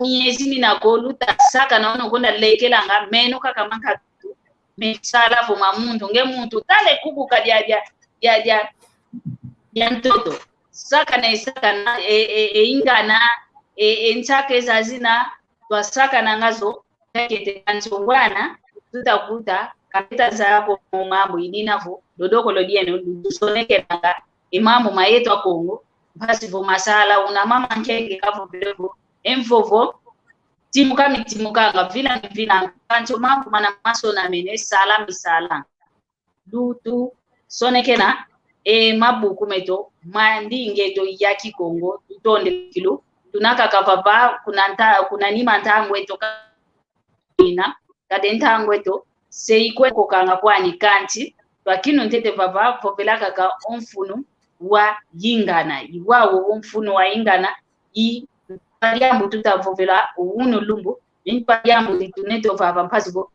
nyezi mina ko luta sakana ono kwenda lekelanga, meno kaka mankatu, me sala vo ma muntu, nge muntu, tale kukuka dia, dia, dia, dia, dia ntoto. Sakana, e sakana, e, e, e ingana, e, e nsaka zazina, twasakananga zo, kakete kansi o wana, tuta kuta, ka beta zaya ko mambu idina vo, dodokolo dieno, lutusonekenanga, e mambu ma yeto a Kongo, mpasi vo masala, una mama Nkenge kavovele vo, e mvovo, timuka mitimukanga, vila mivilanga, kansi o mambu mana masonamene, sala misala. Lutusonekena e mabuku meto ma ndinga eto ya Kikongo, tutondele kikilu. Tuna kaka vava kuna nta-, kuna nima ntangu eto ka-, ina, kadi ntangu eto se ikwe kokanga kwani kansi, twakinu ntete vava vovela kaka o mfunu wa ingana. I wau o mfunu wa ingana, i diambu tuta vovela o unu lumbu, i diambu ditu neto vava mpasi vo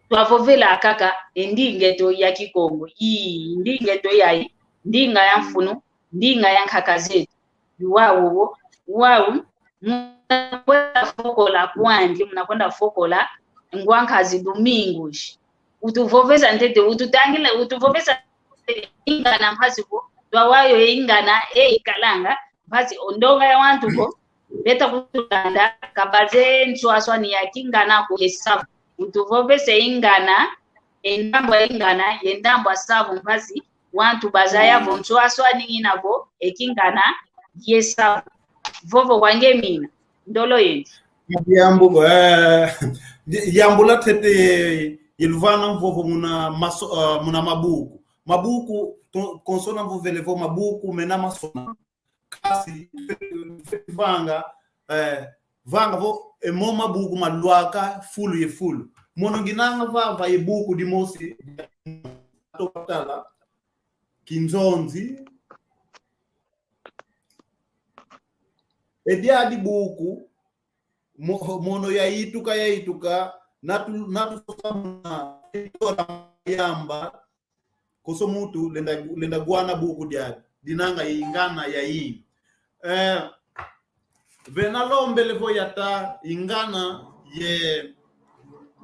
twavovela kaka e ndinga eto ya Kikongo. Ii, ndinga eto yayi, ndinga ya mfunu, ndinga ya nkaka zeto. I wau, wau, muna kwenda fokola kwandi, muna kwenda fokola, ngwa nkazi Domingos. Utuvovesa ntete, ututangila, utuvovesa ingana mpasi vo, twawa yo e ingana, e ikalanga, mpasi o ndonga ya wantu vo, beta kutulanda, ka bazeye nswaswani ya kingana ko ye savu. Utuvovese ingana, e ndambu a ingana, ye ndambu a savu mpasi, wantu bazaya vo nswaswani ngina vo, e kingana, ye savu. Vovo kwa nge mina, ndolo yenu. Diambu, eh, di-, diambu la ntete ye luvana mvovo muna maso-, eh, muna mabuku. Mabuku, to-, konso na mvovele vo mabuku, mena masona. Kasi, vanga, eh, vanga vo, e mo mabuku malwaka fulu ye fulu. Mono nginanga vava ye buku dimosi, to tala, Kinzonzi. E diadi buku, Mo-, mono yaituka, yaituka, natu-, natu yamba, konso muntu lenda, lenda gwana buku dia, dinanga ingana ya i. Eh, vena lombele vo yata ingana ye,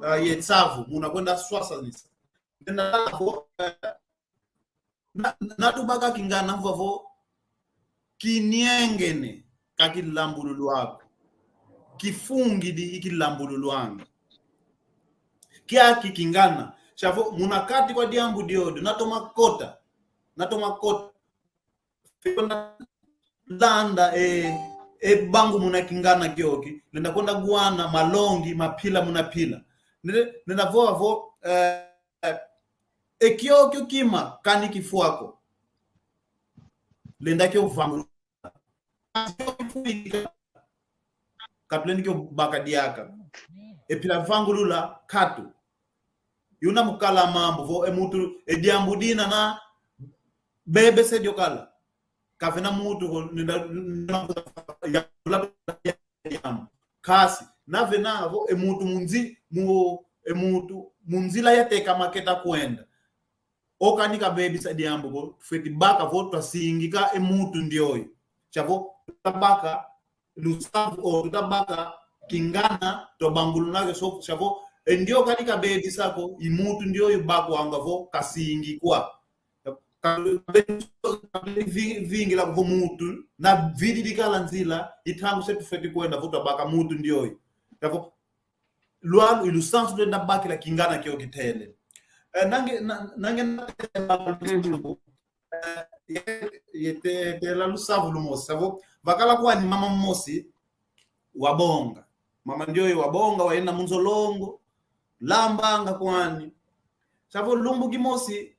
ah, ye nsavu, muna kwenda swasanisa. Vena vo, eh, na, na tubaka kingana vavo, kiniengene ka kilambululu ako. Kifungidi i kilambululu anga. Kiaki kingana. Sia vo, muna kati kwa diambu diodio, na toma kota. Na toma kota. Landa e, e bangu muna kingana kioki. Lenda kwenda gwana malongi, mapila muna pila. Nenda, nenda vo avo, eh, eh, e kiokio kima kani kifwa ko. Lenda kio vangulula. Katulendi kio baka diaka. E pila vangulula katu. Yuna mukala mambu vo e muntu e diambu dina na bebese dio kala. Kavena muntu ko nenda, nenda, ya, ya, ya, kasi, na vena vo e muntu munzi-, mu-, e muntu munzila yateka maketa kwenda. Okani kabebisa diambu ko, tufweti baka vo twasingika e muntu ndioyo. Sia vo, tutabaka lusavu o tutabaka kingana, twabanguluna ke so, sia vo, e ndioyo kani kabebisa ko, i muntu ndioyo bakwanga vo kasingikwa. Ka-, vi-, vingila vo muntu, na vididi kala nzila, i ntangu se tufweti kwenda vo twabaka muntu ndioyo. Sia vo, lwalu i lusansu lwenda bakila kingana kio kitele. Eh, nange, na-, nange na-, eh, ye-, yete-, tela lusavu lumosi. Sia vo, vakala kwani mama mosi, wabonga. Mama ndioyo wabonga, wayenda mu nzo longo, lambanga kwani. Sia vo lumbu kimosi,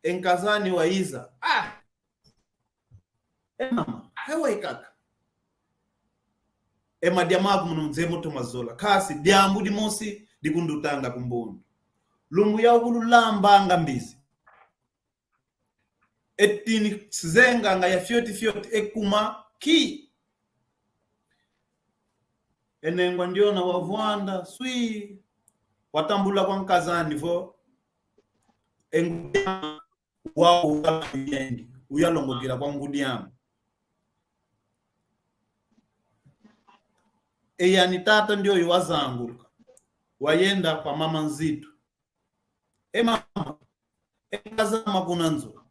e nkaz'ani wayiza. Ah! E mama, e wai kaka. E madia maku muna nzeye mo toma zola. Kasi diambu dimosi dikundutanga ku mbundu. Lumbu yaukulu lambanga mbizi. E tini sizenganga ya fioti fioti e kuma ki. E nengwa ndiona wavwanda, swi. Watambula kwa nkaz'ani vo. E ngudi ame wau ukalambidi, uyalongokila kwa ngudi ame. E yani tata ndioyo wazanguluka. Wayenda kwa mama Nzitu. E mama, e nkaz'ame kuna nzo.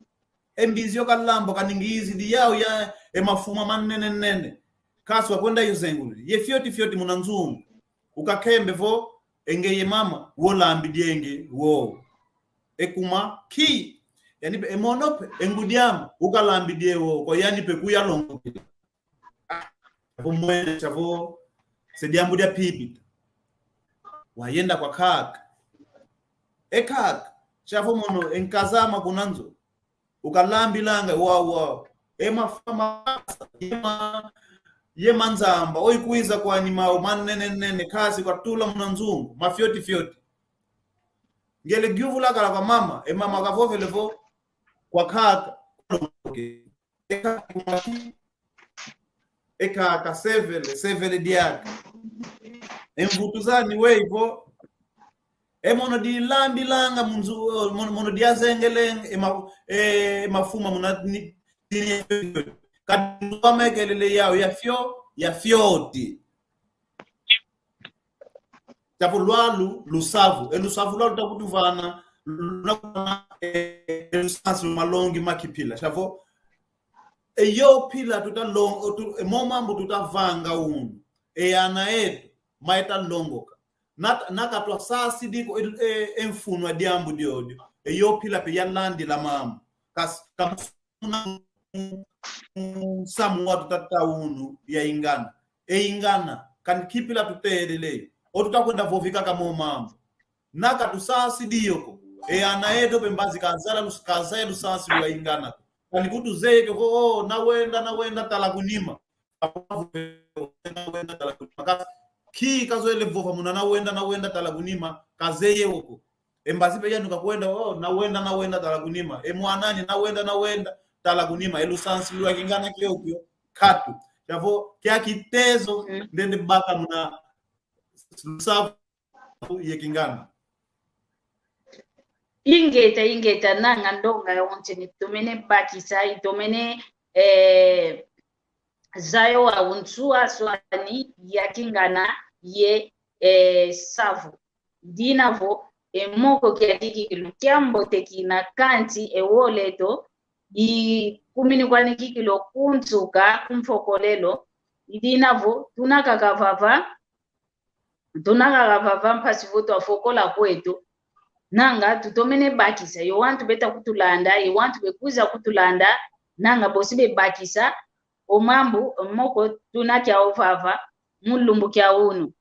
E mbizi yo kalamba kaningizidi yau ya e mafuma manene nene. Kasi wakwenda yo zenguludi. Ye fioti fioti muna nzungu. Ukakembe vo, e ngeye mama, wo lambidi e nge, wo. E kuma, ki. Yani pe, e mono pe, e ngudi ame, ukalambidi e wo, kwa yani pe kuyalongokila. Ah, sia vo mwene, sia vo, se diambu dia pipita. Wayenda kwa kaka. E kaka, sia vo mono, e nkaz'ame kuna nzo. Ukalambilanga, wau, wau. E mafuma, ye ma-, ye manzamba, o ikwiza kwani mau, manene nene, kasi kwatula muna nzungu, mafioti fioti. Ngele gyuvula kala kwa mama, e mama kavovele vo, kwa kaka, e kaka, e kaka, sevele, sevele diaka. E mvutu zani wei vo, e mono dilambilanga mu nzo, mono, mono diazengelenge, e ma-, e mafuma muna ni, ni, kadi ndu amekelele yau, ya fio-, ya fioti. Sia vo lwalu, lusavu. E lusavu lwalu takutuvana, luna, e, e lusansu malongi ma kipila. Sia vo, e yo pila tuta long-, o tu-, e mo mambu tutavanga unu. E ana eto, maeta longoka. Na, na katwasasidi ko, e, e, e mfunu a diambu diodio. E yo pila pe yalandila mambu. Kas-, kam- muna, mm, nsamu wa tutata unu ya ingana. E ingana, kani kipila tutelele. O tutakwenda vovika ka mo mambu. Na katusasidi yo ko. E ana eto pe mbazi kazala lus-, kazaya lusansu lwa ingana. Kani kutuzeye ke vo, oh, nawenda, nawenda tala kunima. Ki kazoele vova muna nawenda, nawenda tala kunima, kazeye wo ko. E mbazi pe yanu kakwenda, oh, nawenda, nawenda tala kunima. E mwan'ani, nawenda, nawenda tala kunima. E lusansu lwa kingana kiokio, katu. Sia vo, kia kitezo, mm, ndende baka muna, lusavu ye kingana. Ingeta, ingeta, nanga ndonga ya onse ni tomene bakisa, itomene, eh, zaya wa unsua swani ya kingana ye, eh, savu. Dina vo, e moko kiadi kikilu kiambote kina kansi e wole eto, ikumini kwani kikilu kunsuka, kumfokolelo, idina vo, tuna kaka vava, tuna kaka vava mpasi vo twafokola kweto. Nanga tutomene bakisa, yo wantu beta kutulanda, yo wantu bekwiza kutulanda, nanga bosi bebakisa, o mambu, moko tuna kiau vava, mu lumbu kia unu.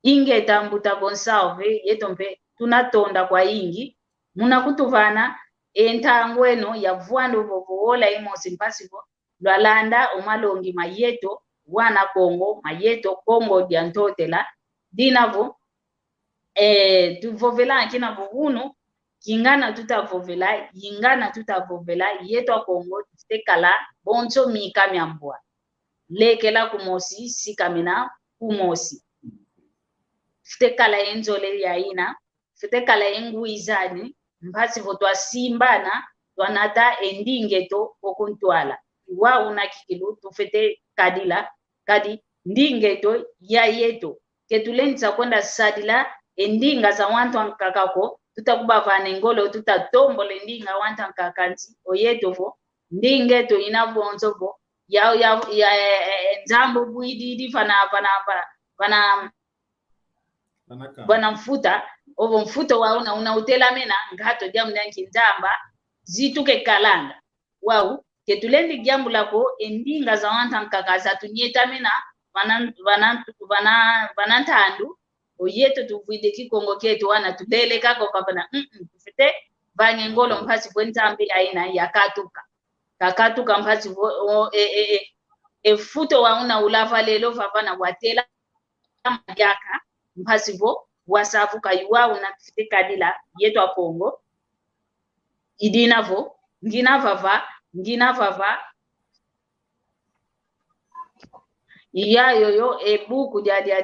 Ingeta mbuta Gonçalves, yeto mpe tunatonda kwayingi muna kutuvana e ntangu eno ya vwanda vovo wola imosi mpasi vo lwalanda o malongi ma yeto wana Kongo, ma yeto Kongo dia Ntotela. Dina vo, eh, tuvovela kina vo unu, kingana tutavovela, ingana tutavovela, yeto Akongo, tufwete kala bonso mika mia mbwa. Lekela kumosi, sikamena kumosi. Fwete kala e nzole ya ina, fwete kala e ngwizani, mpasi vo twasimbana, twanata e ndinga eto o kuntwala. Wau una kikilu tufwete kadila, kadi ndinga eto ya yeto. Ke tulendi sa kwenda sadila e ndinga za wantu ankaka ko, tuta kubavana e ngolo, tuta tombola e ndinga wantu ankaka nsi, o yeto vo, ndinga eto ina vonso vo, ya, ya, ya, e, e, e, Nzambi ubwididi vana, vana, vana, vana, vana mfuta, ovo mfuta wa una, una utelamena, ngato diambu dia nki Nzambi, zituke kalanga. Wau, ke tulendi diambula ko, e ndinga za wantu ankaka za tunyetamena, vana, vana, vana, vana ntandu, o yeto tuvwidi Kikongo kieto wana tuleleka ko kavana, mm, mm, tufwete vanga e ngolo mpasi vo e Nzambi ya ina ya katuka. Kakatuka mpasi vo, o, e, e, e, e futo wa una ulava lelo vavana watela madiaka, mpasi vo wasavuka. Yuwa una tufwete kadila, yeto Akongo. Idina vo, ngina vava, ngina vava. Iya yoyo, e buku dia, dia,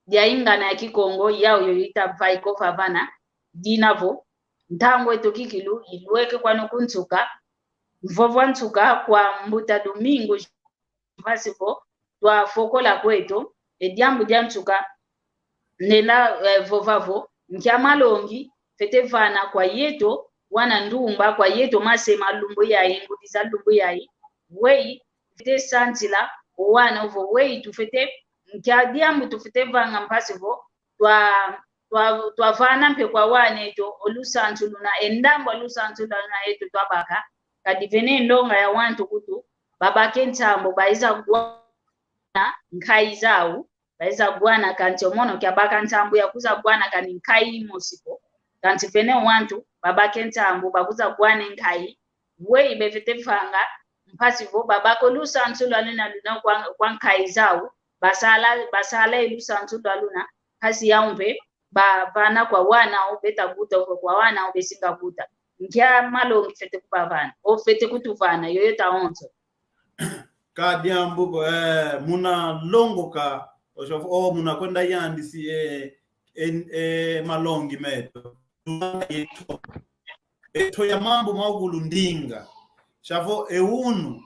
dia ingana ya Kikongo, iya yoyo itavaiko vavana, dina vo, ntangu eto kikilu, ilweke kwano kunsuka, vova nsuka kwa mbuta Domingo, mpasi vo twafokola kweto, e diambu dia nsuka, nenda, eh, vova vo, nkia malongi fwete vana kwa yeto wana ndumba, kwa yeto mase ma lumbu yayi, ngudi za lumbu yayi, weyi fwete sansila o wana ovo, weyi tufwete, nkia diambu tufwete vanga mpasi vo twa, twa, twavana mpe kwa wana eto o lusansu luna, e ndambu a lusansu luna eto twabaka. Kadi vene ndonga ya wantu kutu, babake nsambu, baiza gwana nkayi zau, baiza gwana, kansi o mono kiabaka nsambu ya kwiza gwana kani nkayi imosi ko. Kansi vene wantu, babake nsambu, bakwiza gwana nkayi. Weyi befwete vanga mpasi vo babaka o lusansu lwa luna luna kwa, kwa nkayi zau, basala, basala e lusansu lwa luna, mpasi yau mpe bavana kwa wana au beta kuta, kwa wana au besinga kuta. Nkia malongi fwete kubavana, o fwete kutuvana, yoyo tawonso. Ka diambu ko, eh, muna longoka, o, o muna kwenda yandisi, eh, eh, eh, malongi meto. Eto ya mambu maukulu ndinga. Sia vo e unu,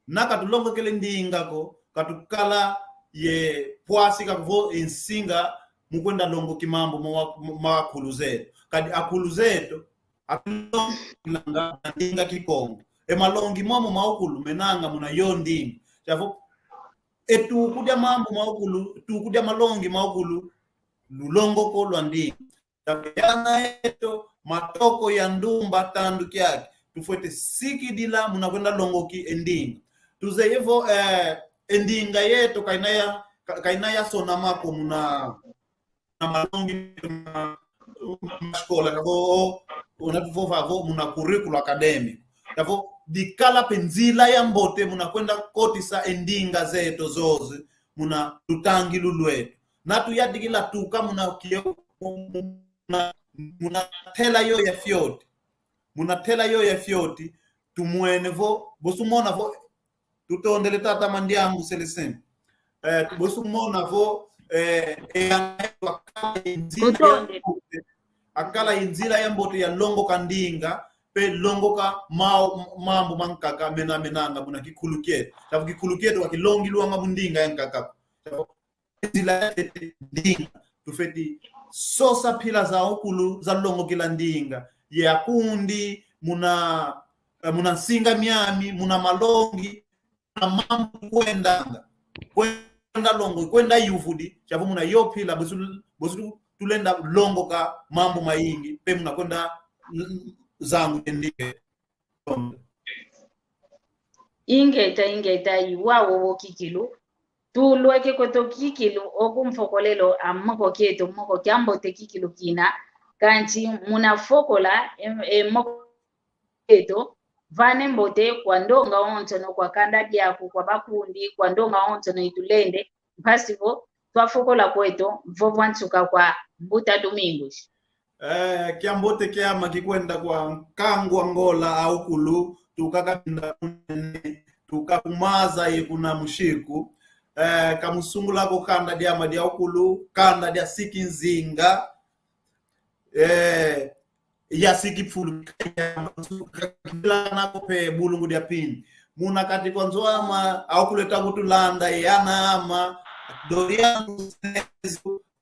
na katulongokele ndinga ko, katukala ye pwasi ka vo e nsinga mu kwenda longoki mambu ma, ma, ma akulu zeto. Kadi akulu zeto, akulonga na ndinga Kikongo. E malongi momo maukulu menanga muna yo ndinga. Sia vo, e tuku dia mambu maukulu, tuku dia malongi maukulu, lulongoko lwa ndinga. Yana eto, matoko ya ndumba tandu kiaki, tufwete sikidila muna kwenda longoki e ndinga. Tuzeye vo, eh, e ndinga yeto kaina ya, ka-, kaina ya sonama ko muna, na malongi ma, ma sikola, ka vo, o, una tuvova vo muna currículo académico. Ka vo dikala pe nzila ya mbote muna kwenda kotisa e ndinga zeto zoze muna lutangilu lweto. Na tuyadikila tuka muna kio, muna, muna tela yo ya fioti. Muna tela yo ya fioti, tumwene vo, bosi umona vo, Tutondele tata Mandiangu Celestin. Eh, bosi umona vo, eh, e, akala ye nzila ya mbote, akala ye nzila ya mbote ya longoka ndinga, pe longoka ma-, mambu mankaka mena menanga muna kikulu kieto. Sabu kikulu kieto ka kilongilwanga mu ndinga yankaka. Sabu nzila ya tete ndinga. Tufeti sosa mpila za ukulu za longokila ndinga. Ye akundi muna, eh, muna nsinga miami, muna malongi, na mambu kwendanga. Kwenda longo, kwenda yuvudi, sabu muna yo mpila, bosi, bosi tu-, tulenda longoka mambu mayingi, pe muna kwenda n-, n-, zangu ndinga. Ingeta, ingeta, i wau o kikilu. Tulweke kweto kikilu, oku mfokolelo a moko kieto, moko kiambote kikilu kina. Kansi muna fokola, e, e moko eto, vane mbote kwa ndonga onsono, kwa kanda diaku, kwa bakundi, kwa ndonga onsono itulende, mpasi vo twafokola kweto, vovwa nsuka kwa mbuta Domingos. Eh, kiambote kiama kikwenda kwa nkangu Angola a ukulu, tuka Kabinda Kunene, tuka ku Maza ye kuna Mushiku, eh, kamusungula ko kanda diama dia ukulu, kanda dia siki nzinga, eh, ya siki fulu, kila nako pe bulungu dia pini. Muna kati kwa nzo ama, au kuleta kutulanda, ye ana ama, Doriano,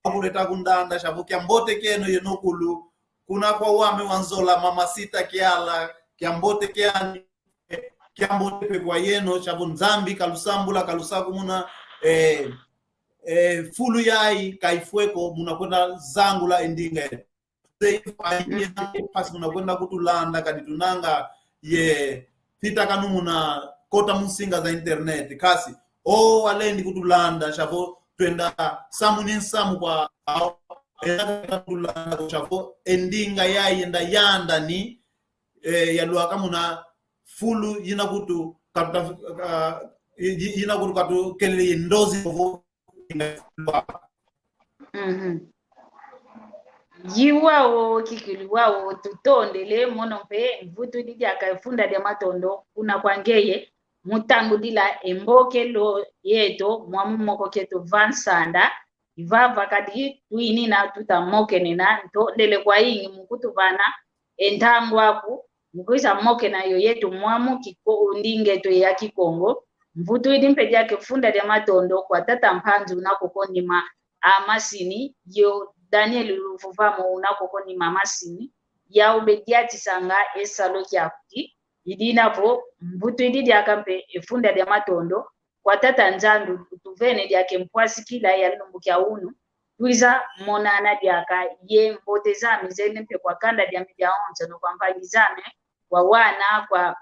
au kuleta kundanda, sabu kiambote kieno yeno kulu, kuna kwa wame wa nzola, Mama Sita Kiala, kiambote kiani, kiambote pe kwa yeno, sabu Nzambi kalusambula, kalusakumuna, eh, eh, fulu yayi, kaifweko, muna kwenda zangula e ndinga yeto. Mpasi muna kwenda kutulanda, kadi tunanga ye fitakanu muna kota mu nsinga za internet. Kasi, o walendi kutulanda, sabu twenda samu ni nsamu kwa, enda kutulanda, sabu e ndinga yayi yenda yandani, eh, yalwaka muna fulu yina kutu katuta-, ah, yi-, yi-, yina kutu katukelele ye ndozi vo. Mhm. Yi wau kikilu wau tutondele, mono mpe mvutudi diaka e funda dia matondo kuna kwa ngeye, mu tambudila e mbokelo yeto mwamu moko kieto va nsanda. I vava kadi twinina tuta mokenena, ntondele kwayingi mu kutuvana e ntangu aku, mu kwiza mokena yo yeto mwamu Kiko-, ndinga eto ya Kikongo. Mvutudi mpe diaka e funda dia matondo kwa tata Mpanzu una koko nima a masini, yo Daniel Luvuvamo una koko nima a masini, yau bediatisanga e salu kiaku ki. I dina vo mvutudi diaka mpe e funda dia matondo kwa tata Nzambi utuvene diaka e mpwasikila ya lumbu kia unu, twiza monana diaka ye mbote zame zele mpe kwa kanda diame diawonsono, kwa mpangi zame, kwa wana, kwa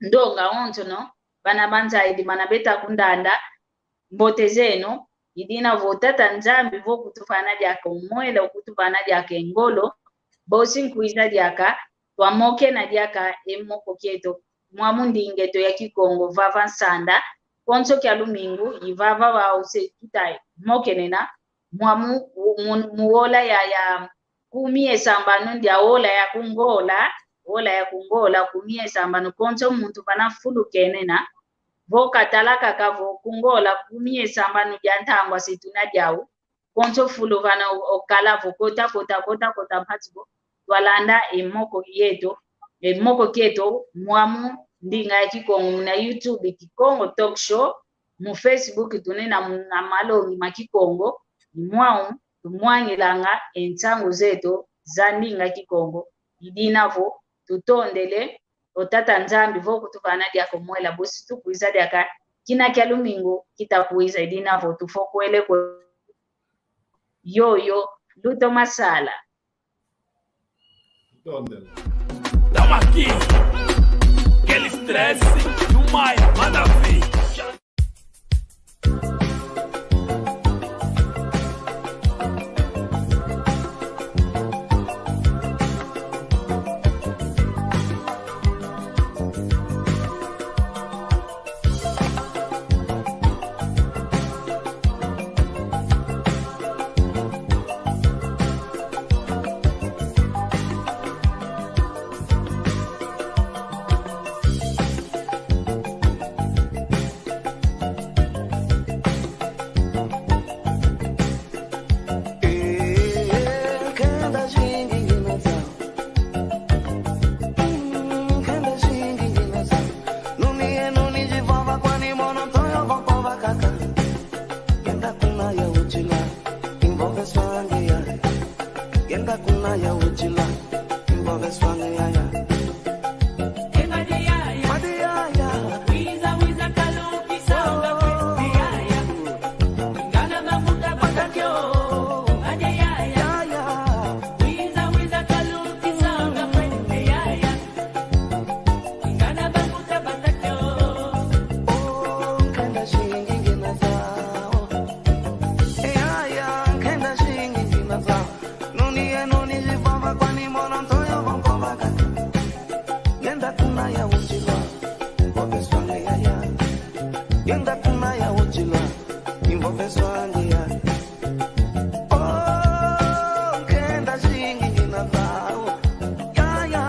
ndonga onsono, bana banzaidi, bana beta kundanda, mbote zeno. I dina vo tata Nzambi vo kutuvana diaka umwela, ukutuvana diaka e ngolo, bosi nkwiza diaka twamokena diaka e moko kieto mwamu ndinga eto ya Kikongo vava nsanda, konso kia lumingu, i vava wau se tuta mokenena, mwamu, mu, mu ola ya, ya kumi ye sambanu ndia ola ya ku Ngola, ola ya ku Ngola, kumi ye sambanu, konso muntu vana fulu kenena, vo katala kaka vo ku Ngola, kumi ye sambanu dia ntangwa se tuna diau, konso fulu vana o-, okala vo kota, kota, kota, kota, mpasi vo twalanda e moko yeto, e moko kieto, mwamu ndinga ya Kikongo, muna YouTube, Kikongo Talk Show, mu Facebook, tunena muna malongi ma Kikongo, ni mwau tumwangilanga e nsangu zeto za ndinga Kikongo. I dina vo tutondele o tata Nzambi vo kutuvana diaka umwela, bosi tukwiza diaka kina kia lumingu kita kwiza. I dina vo tufokwele kwe yoyo, luto masala. Tondele. Tamo aqui, aquele stress do mai, manda vir. Ngienda kuna ya utilo, mvova swanga yaya. Ngienda kuna ya utilo, mvova swanga yaya. Oh, nkenda zingi ngina zau, yaya.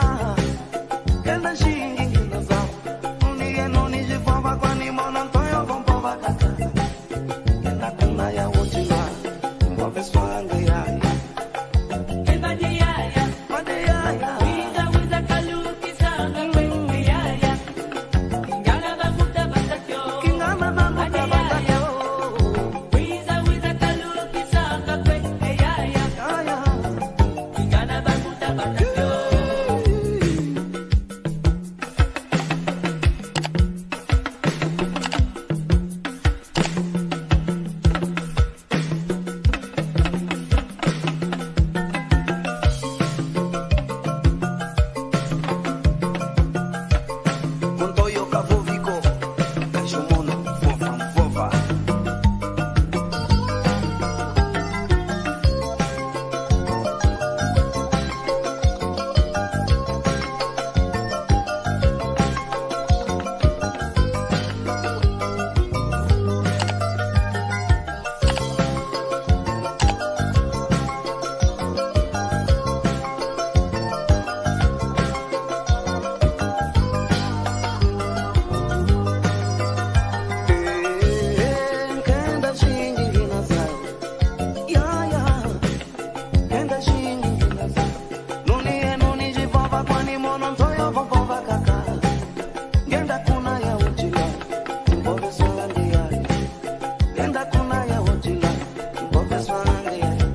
Nkenda zingi ngina zau. Nuni ye nuni zivova kwani mono ntoyo vo mvova kaka. Ngienda kuna ya utilo, mvova swanga yaya. Ngienda kuna ya utilo, mvova swanga yaya. Ngienda kuna ya utilo, mvova swanga yaya.